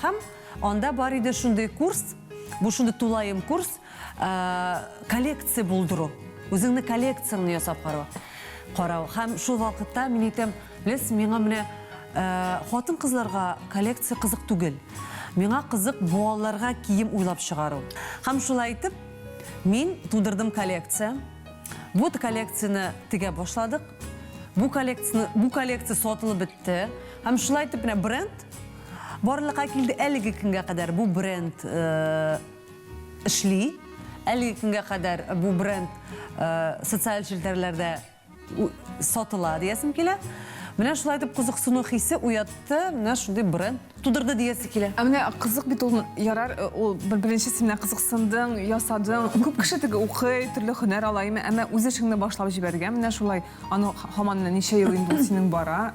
Һәм Анда бар иде шундый курс, бу шундый тулаем курс, коллекция булдыру. Үзеңне коллекцияңне ясап карау. Карау. Һәм шул вакытта мин әйтәм, беләсез, миңа менә хатын-кызларга коллекция кызык түгел. Миңа кызык балаларга кием уйлап чыгару. Һәм шулай итеп, мин тудырдым коллекция. Бу коллекцияне тегә башладык. Бу коллекцияне, бу коллекция сатылып бетте. Һәм шулай итеп менә бренд Барлыкка килде әлеге көнгә кадәр бу бренд эшли. Әлеге көнгә кадәр бу бренд социаль челтәрләрдә сатыла диясем килә. Менә шулай итеп кызыксыну хисе уятты, менә шундый бренд тудырды диясе килә. Ә менә кызык бит ул, ярар, ул беренче син менә кызыксындың, ясадың. Күп кеше теге укый, төрле һөнәр ала, әмма үз эшеңне башлап җибәргән, менә шулай аны һаман менә ничә ел инде ул синең бара.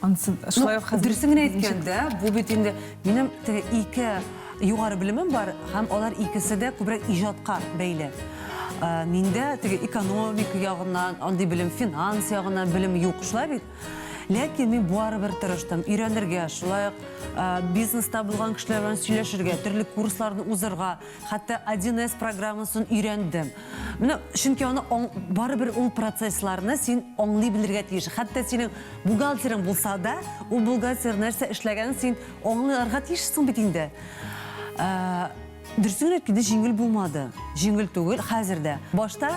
Ансы шулай ук хәзер. Дөресен генә әйткәндә, бу бит инде минем теге ике югары белемем бар, һәм алар икесе дә күбрәк иҗатка бәйле. Миндә теге экономика ягыннан андый белем, финанс ягыннан белем юк, шулай бит? Ләкин мин барыбер тырыштым өйрәнергә, шулай ук бизнеста булган кешеләр белән сөйләшергә, төрле курсларны узырга, хәтта 1С программасын өйрәндем. Менә чөнки аны барыбер ул процессларны син аңлый белергә тиеш. Хәтта синең бухгалтерың булса да, ул бухгалтер нәрсә эшләгәнен син аңларга тиешсең бит инде. Ә, дөресен генә әйткәндә, җиңел булмады. Җиңел түгел, хәзер дә. Башта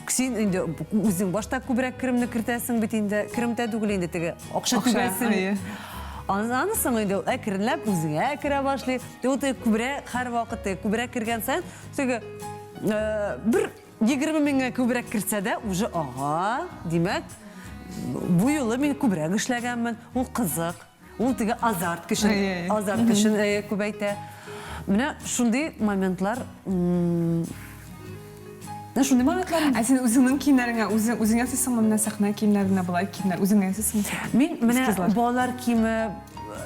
син инде үзең башта күбрәк керемне кертәсең бит инде. Керем тә түгел инде теге, акча түгәсең. Аннан соң инде әкренләп үзеңә керә башлый. Ул теге күбрәк һәрвакыт теге күбрәк кергән саен теге бер 20 меңгә күбрәк керсә дә, уже ага, димәк, бу юлы мин күбрәк эшләгәнмен. Ул кызык. Ул теге азарт көчен, азарт көчен күбәйтә. Менә шундый моментлар, менә шундый моментлар. Ә син үзеңнең киемнәреңә үзең үзең ясыйсыңмы менә сәхнә киемнәренә болай киемнәр үзең ясыйсыңмы? Мин менә балалар киеме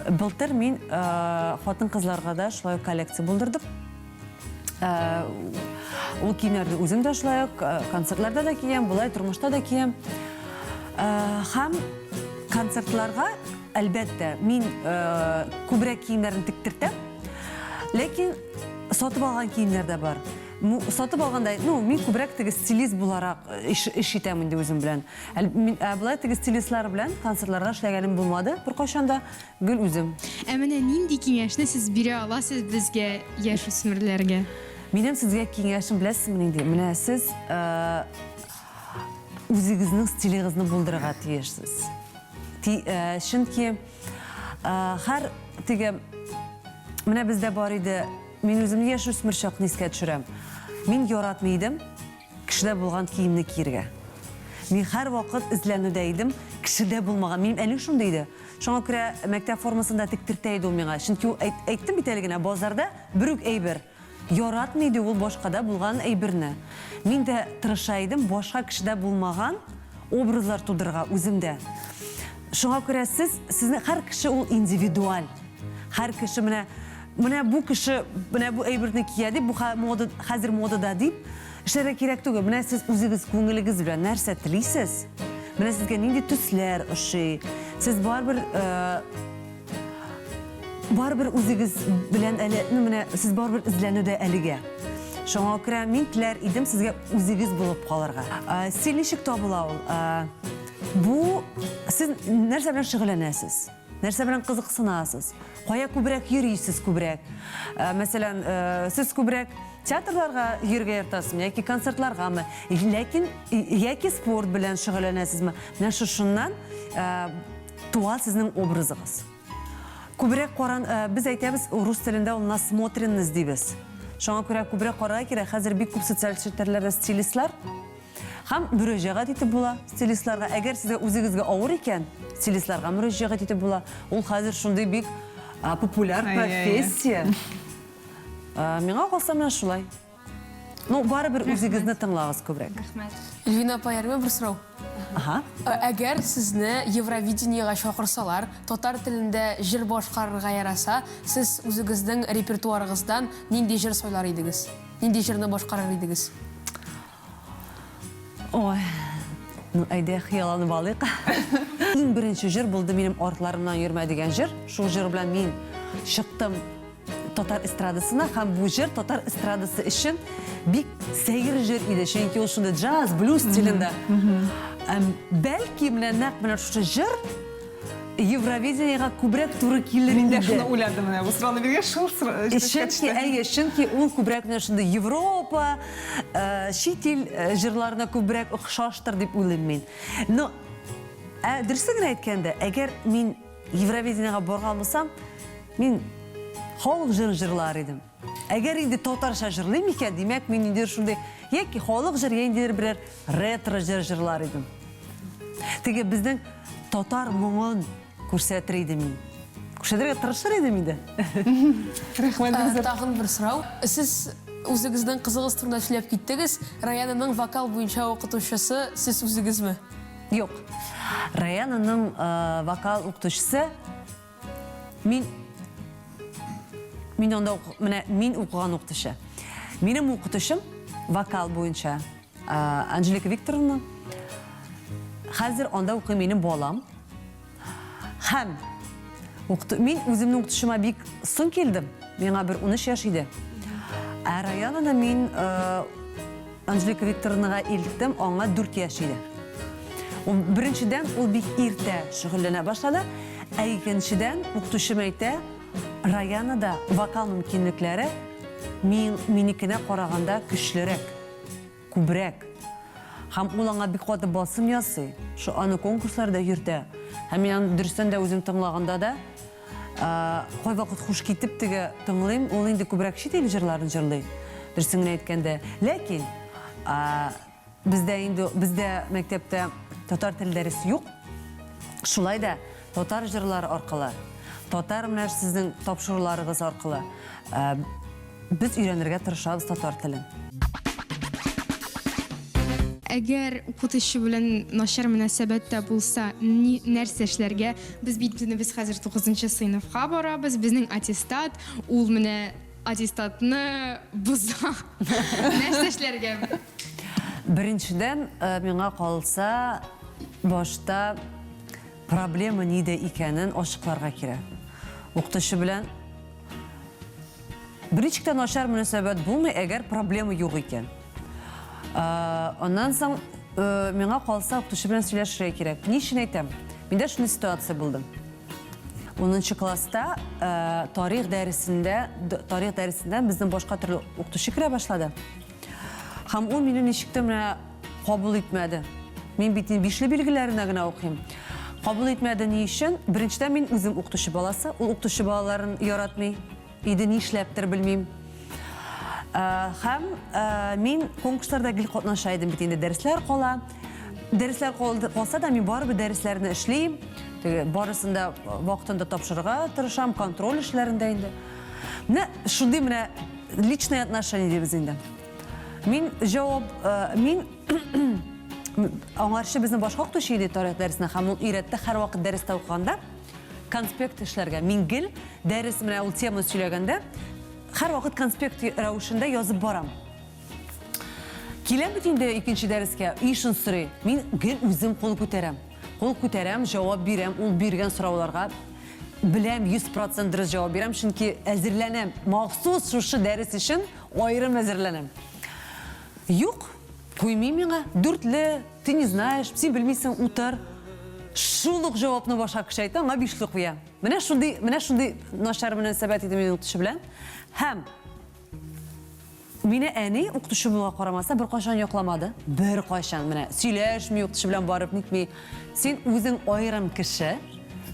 былтыр мин хатын-кызларга да шулай коллекция булдырдым. Ул киемнәрне үзем дә шулай ук концертларда да киям, болай тормышта да киям. Һәм концертларга, әлбәттә, мин күбрәк киемнәрне тектертәм. Ләкин сатып алган киемнәр дә бар. Сатып алганда, ну, мин күбрәк теге стилист буларак эш, эш итәм инде үзем белән. Ә болай теге стилистлар белән концертларга эшләгәнем булмады беркайчан да. Гел үзем. Ә менә нинди киңәшне сез бирә аласыз безгә, яшүсмерләргә? Минем сезгә киңәшем беләсезме нинди? Менә сез үзегезнең стилегызны булдырырга тиешсез. Чөнки һәр теге менә бездә бар иде, мин үземне яшүсмер чакны искә төшерәм. Мин яратмый идем. Кешедә булган киемне киергә. Мин һәрвакыт эзләнүдә идем, кешедә булмаган. Минем әни шундый иде. Шуңа күрә мәктәп формасын да тектертә иде ул миңа. Чөнки ул, әйттем бит әле генә, базарда бер үк әйбер. Яратмый иде ул башкада булган әйберне. Мин дә тырыша идем башка кешедә булмаган образлар тудырырга үземдә. Шуңа күрә сез, сезне һәр кеше ул индивидуаль. Һәр кеше менә. Менә бу кеше менә бу әйберне кия дип, бу мода, хәзер модада дип эшләргә кирәк түгел. Менә сез үзегез күңелегез белән нәрсә телисез, менә сезгә нинди төсләр ошый, сез барыбер э, барыбер үзегез белән әле, ну менә сез барыбер эзләнүдә әлегә. Шуңа күрә мин теләр идем сезгә үзегез булып калырга. Э, стиль ничек табыла ул? Э, бу сез нәрсә белән шөгыльләнәсез? Нәрсә белән кызыксынасыз? Кая күбрәк йөрисез күбрәк? Э, мәсәлән, э, сез күбрәк театрларга йөрергә яратасызмы яки концертларгамы? Ләкин яки спорт белән шөгыльләнәсезме? Менә шушыннан э, туа сезнең образыгыз. Күбрәк каран, без әйтәбез, рус телендә ул насмотренность дибез. Шуңа күрә күбрәк карарга кирәк. Хәзер бик күп социаль челтәрләрдә стилистлар. Һәм мөрәҗәгать итеп була стилистларга. Әгәр сезгә үзегезгә авыр икән, стилистларга мөрәҗәгать итеп була. Ул хәзер шундый бик популяр профессия. Миңа калса менә шулай. Ну, барыбер үзегезне тыңлагыз күбрәк. Рәхмәт. Эльвина апа, ярыймы бер сорау? Ага. Әгәр сезне Евровидениегә чакырсалар, татар телендә җыр башкарырга яраса, сез үзегезнең репертуарыгыздан нинди җыр сайлар идегез? Нинди җырны башкарыр идегез? Ой, ну әйдә хыялланып алыйк. Иң беренче җыр булды минем Артларымнан йөрмә дигән җыр. Шул җыр белән мин чыктым татар эстрадасына һәм бу җыр татар эстрадасы өчен бик сәер җыр иде, чөнки ул шундый джаз, блюз стилендә. Бәлки менә нәкъ менә шушы җыр Евровидениегә күбрәк туры килер Мин дә иде. шуны уйладым менә. Бу сорауны биргәч, шул сорау искә Чөнки, төште. әйе, чөнки ул күбрәк менә шундый Европа, э, чит ил э, җырларына күбрәк охшаштыр дип уйлыйм мин. Но, ә дөресен генә әйткәндә, әгәр мин Евровидениегә барган булсам, мин халык җырын җырлар идем. Әгәр инде татарча җырлыйм икән, димәк, мин ниндидер шундый яки халык җыр, я ниндидер берәр ретро җыр җырлар идем. Теге безнең татар моңын күрсәтер идем мин. Күрсәтергә тырышыр идем инде. Рәхмәт бик зур. Тагын бер сорау. Сез үзегезнең кызыгыз турында сөйләп киттегез. Раянаның вокал буенча укытучысы сез үзегезме? Юк. Раянаның вокал укытучысы мин мин анда менә мин укыган укытучы. Минем укытучым вокал буенча Анжелика Викторовна. Хәзер анда укый минем балам. Һәм мин үземнең укытучыма бик соң килдем. Миңа бер 13 яшь иде. Ә Раянаны мин Анжелика Викторовнага илттем, аңа 4 яшь иде. Ул беренчедән ул бик иртә шөгыльләнә башлады, ә икенчедән укытучым әйтә, Раянада вокал мөмкинлекләре мин минекенә караганда көчлерәк. Күбрәк. Һәм ул аңа бик каты басым ясый, шо аны конкурсларда йөртә. Һәм мин аны дөрестән дә үзем тыңлаганда да, кайвакыт хуш китеп теге тыңлыйм, ул инде күбрәк чит ил җырларын җырлый, дөресен генә әйткәндә. Ләкин бездә инде, бездә мәктәптә татар теле дәресе юк. Шулай да татар җырлары аркылы, татар менә сезнең тапшыруларыгыз аркылы Без өйрәнергә тырышабыз татар телен. Әгәр укытучы белән начар мөнәсәбәттә булса, ни, нәрсә эшләргә? Без бит без хәзер тугызынчы сыйныфка барабыз, безнең аттестат, ул менә аттестатны боза. Нәрсә эшләргә? Беренчедән, миңа калса, башта проблема нидә икәнен ачыкларга кирәк. Укытучы белән Берничек тә начар мөнәсәбәт булмый, әгәр проблема юк икән. Аннан соң миңа калса укытучы белән сөйләшергә кирәк. Ни өчен әйтәм? Миндә шундый ситуация булды. 10 класста тарих дәресендә, тарих дәресеннән безнең башка төрле укытучы керә башлады. Һәм ул мине ничек тә менә кабул итмәде. Мин бит инде бишле билгеләренә генә укыйм. Кабул итмәде ни өчен? Беренчедән, мин үзем укытучы баласы. Ул укытучы балаларын яратмый иде, нишләптер белмим. Һәм мин конкурсларда гел катнаша идем бит инде, дәресләр кала. Дәресләр калса да, мин барыбер дәресләрне эшлим. Теге барысын да вакытында тапшырырга тырышам, контроль эшләрендә инде. Менә шундый менә личное отношение дибез инде. Мин җавап, мин аңарчы безнең башка укытучы иде тарих дәресенә һәм ул өйрәтте һәрвакыт дәрестә укыганда. Конспект эшләргә. Мин гел дәрес менә ул тема сөйләгәндә һәрвакыт конспект рәвешендә язып барам. Киләм бит инде икенче дәрескә, ишен сорый. Мин гел үзем кул күтәрәм. Кул күтәрәм, җавап бирәм, ул биргән сорауларга беләм, 100% дөрес җавап бирәм, чөнки әзерләнәм. Махсус шушы дәрес өчен аерым әзерләнәм. Юк, куймый миңа. Дүртле, ты не знаешь, син белмисең, утыр. Шул ук җавапны башка кеше әйтә, аңа бишле куя. Менә шундый, менә шундый начар мөнәсәбәт иде минем укытучы белән. Һәм Мине әни, укытучы булуга карамастан, беркайчан якламады. Беркайчан. Менә сөйләшми, укытучы белән барып нитми. Син үзең аерым кеше,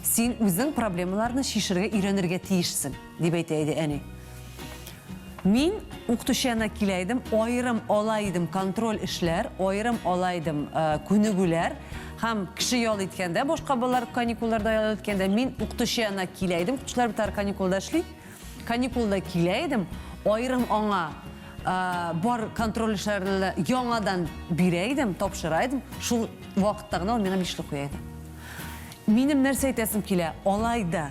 син үзең проблемаларны чишергә өйрәнергә тиешсең, дип әйтә иде әни. Мин укытучы янына килә идем, аерым ала идем контроль эшләр, аерым ала идем күнегүләр. Һәм кеше ял иткәндә, башка балалар каникулларда ял иткәндә, мин укытучы янына килә идем. Укытучылар бит алар каникулда эшли. Каникулда килә идем, аерым аңа бар контроль эшләрне яңадан бирә идем, тапшыра идем. Шул вакытта гына ул миңа бишле куя иде. Минем нәрсә әйтәсем килә, алай да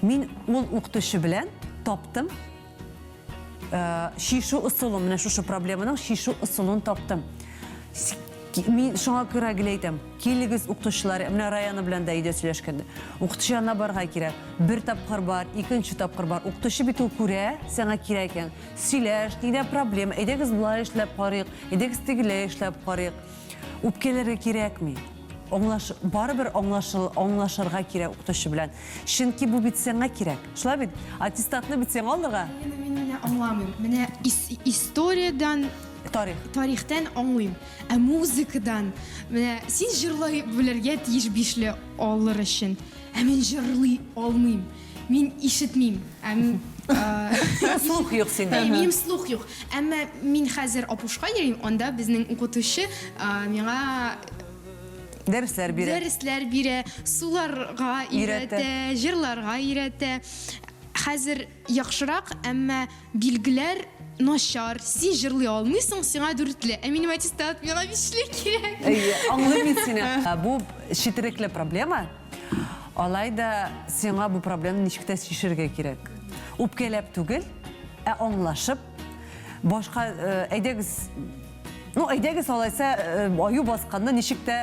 мин ул укытучы белән таптым чишү ысулын, менә шушы проблеманың чишү ысулын таптым. Мин шуңа күрә гел әйтәм, килегез укытучылар, менә Раяна белән дә өйдә сөйләшкәндә, укытучы янына барырга кирәк. Бер тапкыр бар, икенче тапкыр бар. Укытучы бит ул күрә, сиңа кирәк икән. Сөйләш, нидә проблема, әйдәгез болай эшләп карыйк, әйдәгез тегеләй эшләп карыйк. Үпкәләргә кирәкми. Аңлаш, барыбер аңлашыл, аңлашырга кирәк укытучы белән. Чөнки бу бит сиңа кирәк. Шулай бит? Аттестатны бит сиңа алырга. Мин, мин менә аңламыйм. Менә ис, историядән Тарих. Тарихтан аңлыйм. Ә музыкадан менә син җырлай белергә тиеш бишле алыр өчен. Ә мин җырлый алмыйм. Мин ишетмим. Ә мин, Слух юк синдә. Әй, минем слух юк. Әмма мин хәзер Апушка йөрим, анда безнең укытучы миңа Дәресләр бирә. Дәресләр бирә, суларга өйрәтә, җырларга өйрәтә. Хәзер яхшырак, әмма билгеләр начар. Син җырлый алмыйсың, сиңа дүртле. Ә минем аттестат, миңа бишле кирәк. Әйе, аңлыйм мин сине. Бу четерекле проблема. Алай да сиңа бу проблеманы ничек тә чишергә кирәк. Үпкәләп түгел, ә аңлашып, башка, әйдәгез, ну, әйдәгез алайса, аю басканны ничек тә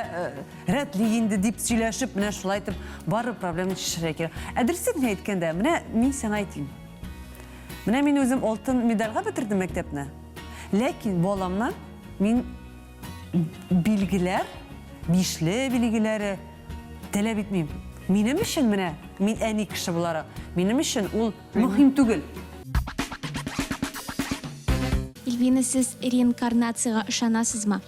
рәтли инде дип сөйләшеп, менә шулай итеп барыбер проблеманы чишергә кирәк. Ә дөресен генә әйткәндә, менә мин сиңа әйтим. Менә мин үзем алтын медальгә бетердем мәктәпне. Ләкин баламнан мин билгеләр, бишле билгеләре таләп итмим. Минем өчен менә, мин әни кеше буларак, минем өчен ул мөһим түгел. Ильвина, сез реинкарнациягә ышанасызмы?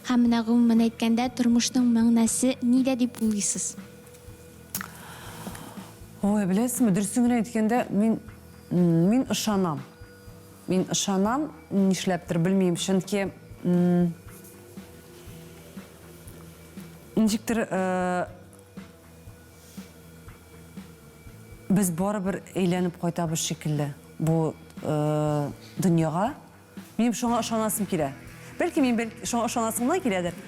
Һәм менә гомумән әйткәндә, тормышның мәгънәсе нидә дип уйлыйсыз? Ой, беләсезме, дөресен генә әйткәндә, мин, мин ышанам. Мин ышанам, нишләптер, белмим, чөнки ничектер без барыбер әйләнеп кайтабыз шикелле бу дөньяга. Минем шуңа ышанасым килә. Бәлки мин бәлки шуңа ышанасым гына киләдер.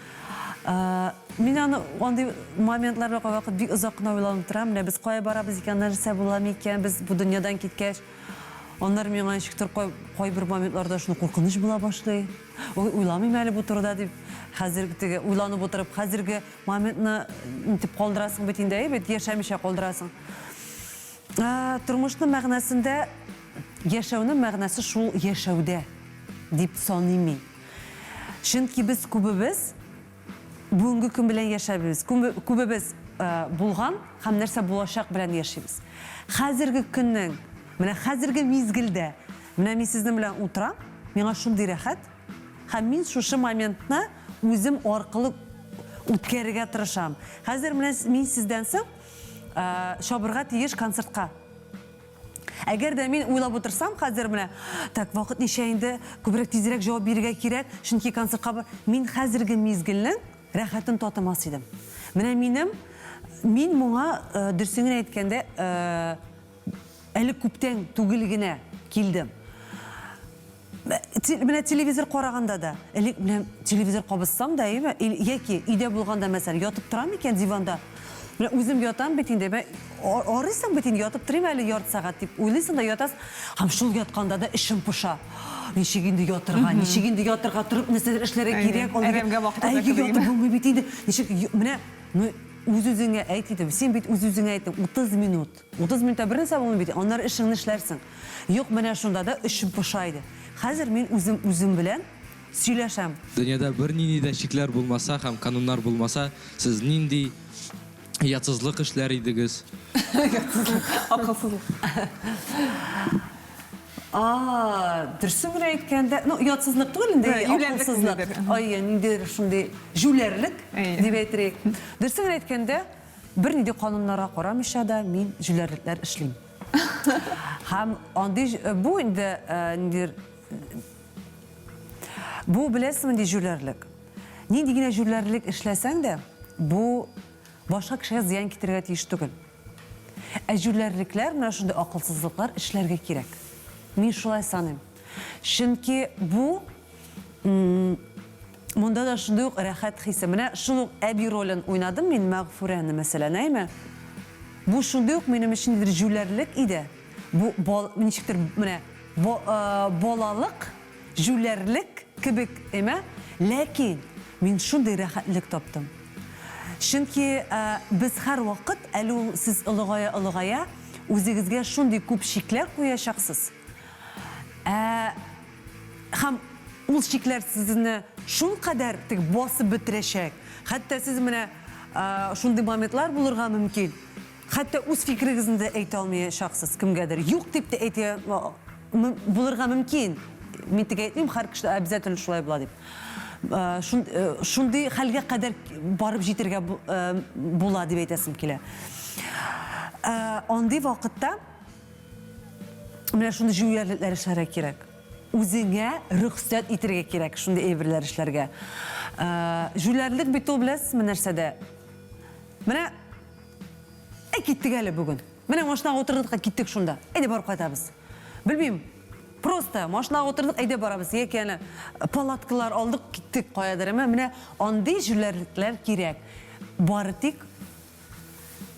Мин аны андый моментларда кайвакыт бик озак кына уйланып торам. Менә без кая барабыз икән, нәрсә була микән, без бу дөньядан киткәч. Аннары миңа ничектер кайбер моментларда шуны куркыныч була башлый. Ой, уйламыйм әле бу турыда дип, хәзер теге уйланып утырып, хәзерге моментны нитеп калдырасың бит инде, әйе бит, яшәмичә калдырасың. Тормышның мәгънәсендә, яшәүнең мәгънәсе шул яшәүдә дип саныйм мин. Чөнки без күбебез Бүгенге көн белән яшәбез. Күбебез булган һәм нәрсә булачак белән яшибез. Хәзерге көннең, менә хәзерге мизгелдә, менә мин сезнең белән утырам, миңа шундый рәхәт. Һәм мин шушы моментны үзем аркылы үткәрергә тырышам. Хәзер менә мин сездән соң чабырга тиеш концертка. Әгәр дә мин уйлап утырсам, хәзер менә, так, вакыт ничә инде, күбрәк тизрәк җавап бирергә кирәк, чөнки концертка бар. Мин хәзерге мизгелнең рәхәтен татымас идем. Менә минем, мин моңа, дөресен генә әйткәндә, әле күптән түгел генә килдем. Менә телевизор караганда да, элек менә телевизор кабызсам да, әйеме, яки өйдә булганда, мәсәлән, ятып торам икән диванда, Менә үзем ятам бит инде, менә арыйсың бит инде, ятып торыйм әле ярты сәгать дип уйлыйсың да ятасың. Һәм шул ятканда да эчем поша. Ничек инде ятырга, ничек инде ятырга, торып нәрсәдер эшләргә кирәк. Әрәмгә вакыт уза кебек. Ятып булмый бит инде. Ничек, менә, ну, үз-үзеңә әйт инде, син бит үз-үзеңә әйттең, 30 минут. 30 минутта бернәрсә булмый бит, аннары эшеңне эшләрсең. Юк, менә шунда да эчем поша иде. Хәзер мин үзем үзем белән сөйләшәм. Дөньяда бернинди дә чикләр булмаса һәм кануннар булмаса, сез нинди оятсызлык эшләр идегез? Оятсызлык, акылсызлык. А, дөресен генә әйткәндә, ну, оятсызлык түгел инде, акылсызлык. Ай, ниндидер шундый җүләрлек дип әйтер. Дөресен генә әйткәндә, бернинди кануннарга карамыйча да мин җүләрлекләр эшлим. Һәм андый бу инде ниндидер Бу, беләсеңме, нинди җүләрлек? Нинди генә җүләрлек эшләсәң дә, бу башка кешегә зыян китерергә тиеш түгел. Ә җүләрлекләр, менә шундый акылсызлыклар эшләргә кирәк. Мин шулай саныйм. Чөнки бу монда да шундый ук рәхәт хисе. Менә шул ук әби ролен уйнадым мин, Мәгъфүрәне, мәсәлән, әйме? Бу шундый ук минем өчен ниндидер җүләрлек иде. Бу бал, ничектер менә балалык, җүләрлек кебек, әйме? Ләкин мин шундый рәхәтлек таптым. Чөнки без һәрвакыт, әле ул сез олыгая-олыгая, үзегезгә шундый күп чикләр куячаксыз. Ә һәм ул чикләр сезне шулкадәр теге басып бетерәчәк. Хәтта сез менә шундый моментлар булырга мөмкин. Хәтта үз фикерегезне дә әйтә алмаячаксыз кемгәдер. Юк дип тә әйтә булырга мөмкин. Мин теге әйтмим, һәр кеше обязательно шулай була дип. Шундый хәлгә кадәр барып җитәргә була дип әйтәсем килә. Андый вакытта менә шундый җүләрлекләр эшләргә кирәк. Үзеңә рөхсәт итәргә кирәк шундый әйберләр эшләргә. Җүләрлек бит ул, беләсезме, нәрсәдә? Менә Әй, киттек әле бүген. Менә машинага утырдык та киттек шунда. Әйдә барып кайтабыз. Белмим, просто машинага утырдык, әйдә барабыз. Яки әнә палаткалар алдык, киттек каядыр. Әмма менә андый җүләрлекләр кирәк. Бары тик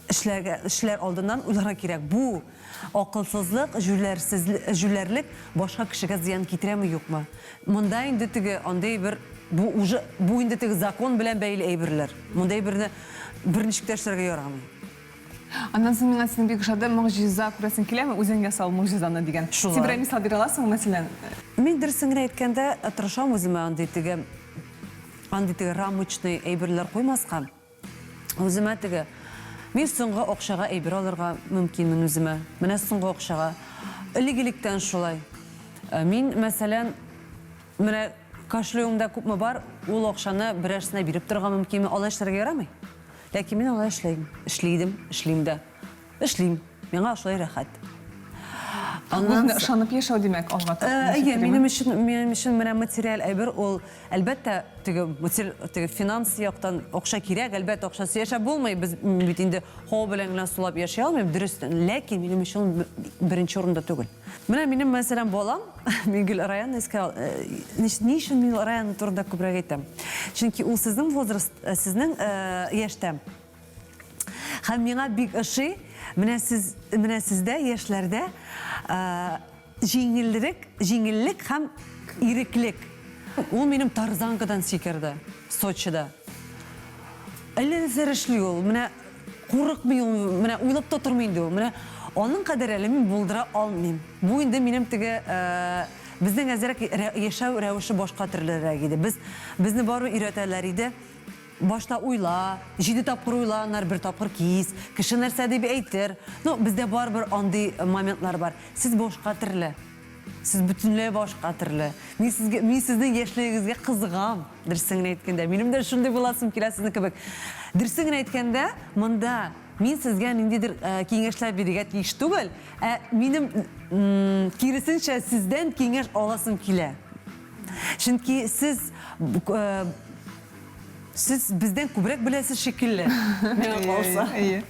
эшләргә, эшләр алдыннан уйларга кирәк. Бу акылсызлык, җүләрсез, җүләрлек башка кешегә зыян китерәме, юкмы? Монда инде теге андый бер бу уже бу инде теге закон белән бәйле әйберләр. Монда әйберне берничек тә эшләргә ярамый. Аннан соң миңа синең бик ошады, могҗиза күрәсең киләме, үзең яса ул могҗизаны дигән. Шулай. Син берәр мисал бирә аласыңмы, мәсәлән? Мин дөресен генә әйткәндә, тырышам үземә андый теге андый теге рамочный әйберләр куймаска. Үземә теге мин соңгы акчага әйбер алырга мөмкинмен үземә. Менә соңгы акчага. Элек-электән шулай. Э, мин, мәсәлән, менә кошелегымда күпме бар, ул акчаны берәрсенә биреп торырга мөмкинмен. Алай эшләргә ярамый. Ләкин мин алай эшләйм. Эшли идем, эшлим дә. Эшлим. Миңа шулай рәхәт. Аннан Үзеңә ышанып яшәү димәк, алга таба. Э, әйе, минем өчен, минем өчен менә материаль әйбер ул, әлбәттә, теге теге финанс яктан акча кирәк, әлбәттә, акчасыз яшәп булмый. Без бит инде һава белән генә сулап яши алмыйм, дөрес. Ләкин минем өчен ул беренче урында түгел. Менә минем, мәсәлән, балам, мин гел Раянны искә ал, э, ни өчен мин Раян турында күбрәк әйтәм? Чөнки ул сезнең возраст, э, сезнең яшьтә. Һәм миңа бик ошый, менә сез, менә сездә, яшьләрдә, җиңелрек, җиңеллек һәм иреклек. Ул минем тарзанкадан сикерде Сочида. Әллә нәрсәләр эшли ул, менә курыкмый ул, менә уйлап та тормый инде ул. Менә аның кадәр әле мин булдыра алмыйм. Бу инде минем теге, безнең әзрәк яшәү рәвеше башка төрлерәк иде. Без, безне барыбер өйрәтәләр иде. Башта уйла, җиде тапкыр уйла, аннары бер тапкыр кис, кеше нәрсә дип әйтер. Ну, бездә барыбер андый моментлар бар. Сез башка төрле. Сез бөтенләй башка төрле. Мин сезгә, мин сезнең яшьлегегезгә кызыгам, дөресен генә әйткәндә. Минем дә шундый буласым килә сезнең кебек. Дөресен генә әйткәндә, монда мин сезгә ниндидер киңәшләр бирергә тиеш түгел, ә минем, киресенчә, сездән киңәш аласым килә. Чөнки сез Сез бездән күбрәк беләсез шикелле, миңа калса. Әйе.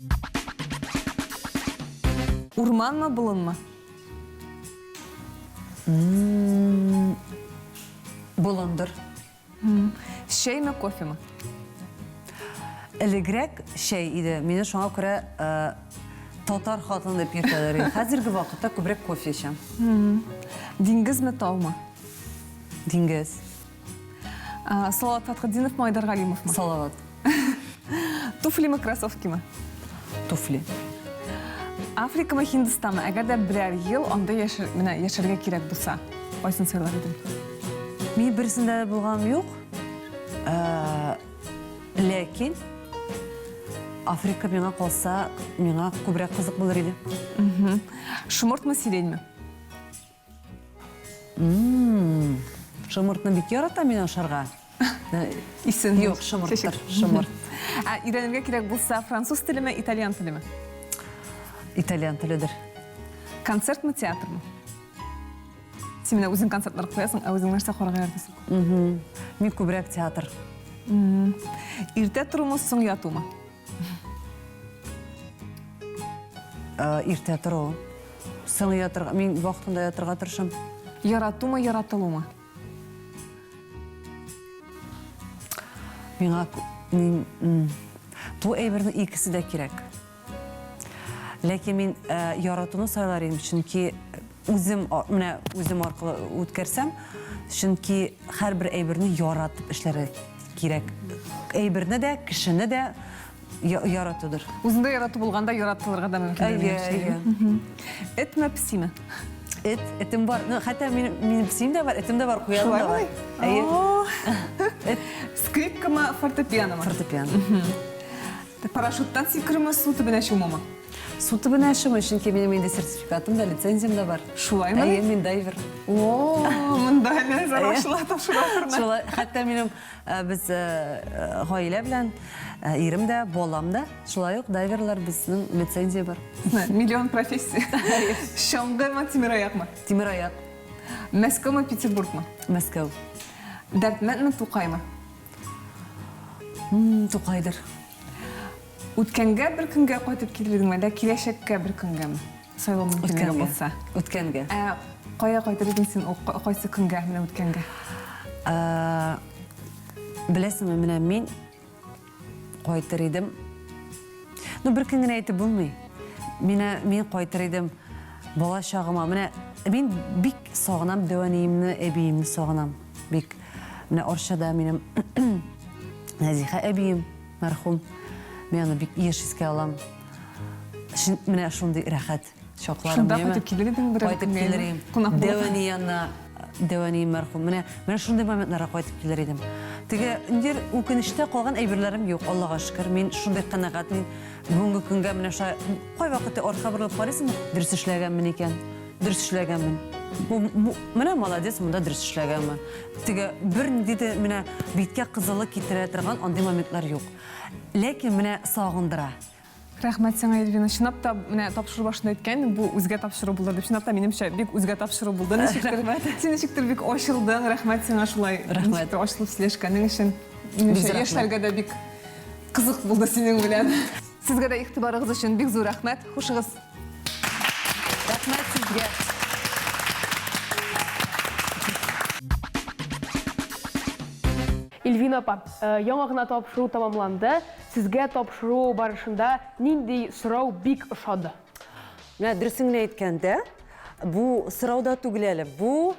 Урманмы, болынмы? Болындыр. Чәйме, кофемы? Элегрәк чәй иде. Мине шуңа күрә татар хатыны дип йөртәләр иде. Хәзерге вакытта күбрәк кофе эчәм. Диңгезме, таумы? Диңгез. Салават Фәтхетдиновмы, Айдар Галимовмы? Салават. Туфлимы, кроссовкимы? Туфли. Африкамы, Һиндстанмы? Әгәр дә берәр ел анда яшәр, менә яшәргә кирәк булса, кайсын сайлар идең? Мин берсендә дә булганым юк. Ләкин Африка миңа калса, миңа күбрәк кызык булыр иде. Шомыртмы, сиреньме? Шомыртны бик яратам мин ашарга. Исен. Юк, шомырттыр, шомырт. Ә өйрәнергә кирәк булса, француз телеме, итальян телеме? Итальян теледер. Концертмы, театрмы? Син менә үзең концертлар куясың, ә үзең нәрсә карарга яратасың? Мин күбрәк театр. Иртә торумы, соң ятумы? Иртә тору. Соң ятырга, мин вакытында ятырга тырышам. Яратумы, яратылумы? Миңа мин бу әйбернең икесе дә кирәк. Ләкин мин яратуны сайлар идем, чөнки үзем менә үзем аркылы үткәрсәм, чөнки һәрбер әйберне яратып эшләргә кирәк. Әйберне дә, кешене дә яратудыр. Үзеңдә ярату булганда яратылырга да мөмкин. Әйе, әйе. Этме, песиме? Эт, этем бар. Ну, хәтта минем, минем песием дә бар, этем дә бар, куяным да бар. Әйе. Эт. Скрипкамы, фортепианомы? Фортепиано. Парашюттан сикерүме, су төбенә чумумы? Су төбенә чуму, чөнки минем инде сертификатым да, лицензиям да бар. Шулаймы? Әйе, мин дайвер. О, монда әле зарашла тапшыра. Шулай, хәтта минем без гаилә белән ирем дә, балам да, шулай ук дайверлар, безнең лицензия бар. Миллион профессия. Чаңгымы, тимераякмы? Тимераяк. Мәскәүме, Петербургмы? Мәскәү. Дәрдмәндме, Тукаймы? Тукайдыр. Үткәнгә бер көнгә кайтып килер идеңме, әллә киләчәккә бер көнгәме? Сайлау мөмкинлеге булса. Үткәнгә. Ә кая кайтыр идең син, ул кайсы көнгә, менә үткәнгә? Беләсеңме, менә мин кайтыр идем. Ну, бер көн генә әйтеп булмый. Менә мин кайтыр идем бала чагыма. Менә мин бик сагынам дәү әниемне, әбиемне сагынам. Бик. Менә Арчада минем Нәзиха әбием мәрхүм. Мин аны бик еш искә алам. Менә шундый рәхәт чакларым. Шунда кайтып килер идең берәр Кайтып килер идем. Кунак булып. Дәү әни янына, дәү әнием мәрхүм. Менә, менә шундый моментларга кайтып килер идем. Теге ниндидер үкенечтә калган әйберләрем юк, Аллага шөкер. Мин шундый канәгать, мин бүгенге көнгә менә шулай кайвакыт артка борылып карыйсың, дөрес эшләгәнмен икән. Дөрес эшләгәнмен. Бу, бу, менә молодец, монда дөрес эшләгәнмен. Теге бернинди дә менә биткә кызыллык китерә торган андый моментлар юк. Ләкин менә сагындыра. Рәхмәт сиңа, Эльвина. Чынлап та, менә тапшыру башында әйткән, бу үзгә тапшыру булыр дип. Чынлап та, минемчә, бик үзгә тапшыру булды. Ничектер, син ничектер бик ачылдың. Рәхмәт сиңа шулай. Рәхмәт. Ничектер ачылып сөйләшкәнең өчен. Минемчә, яшьләргә дә бик кызык булды синең белән. Сезгә дә игътибарыгыз өчен бик зур рәхмәт. Хушыгыз. Рәхмәт сезгә. Эльвина апа, э, яңа гына тапшыру тәмамланды. Сезгә тапшыру барышында нинди сорау бик ошады? Менә дөресен генә әйткәндә, бу сорау да түгел әле. Бу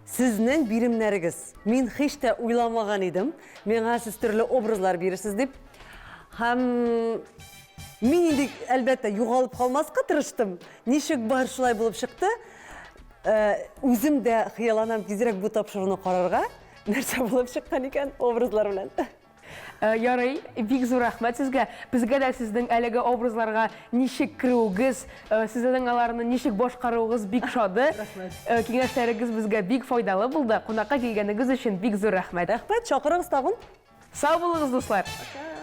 сезнең биремнәрегез. Мин һич тә уйламаган идем, миңа сез төрле образлар бирерсез дип. Һәм Мин инде, әлбәттә, югалып калмаска тырыштым. Ничек бар шулай булып чыкты. Э, үзем дә хыялланам тизрәк бу тапшыруны карарга. Нәрсә булып чыккан икән образлар белән. Э, ярый, бик зур рәхмәт сезгә. Безгә дә сезнең әлеге образларга ничек керүегез, э, сезнең аларны ничек башкаруыгыз бик ошады. Рәхмәт. Киңәшләрегез безгә бик файдалы булды. Кунакка килгәнегез өчен бик зур рәхмәт. Рәхмәт, чакырыгыз тагын. Сау булыгыз, дуслар! Пока.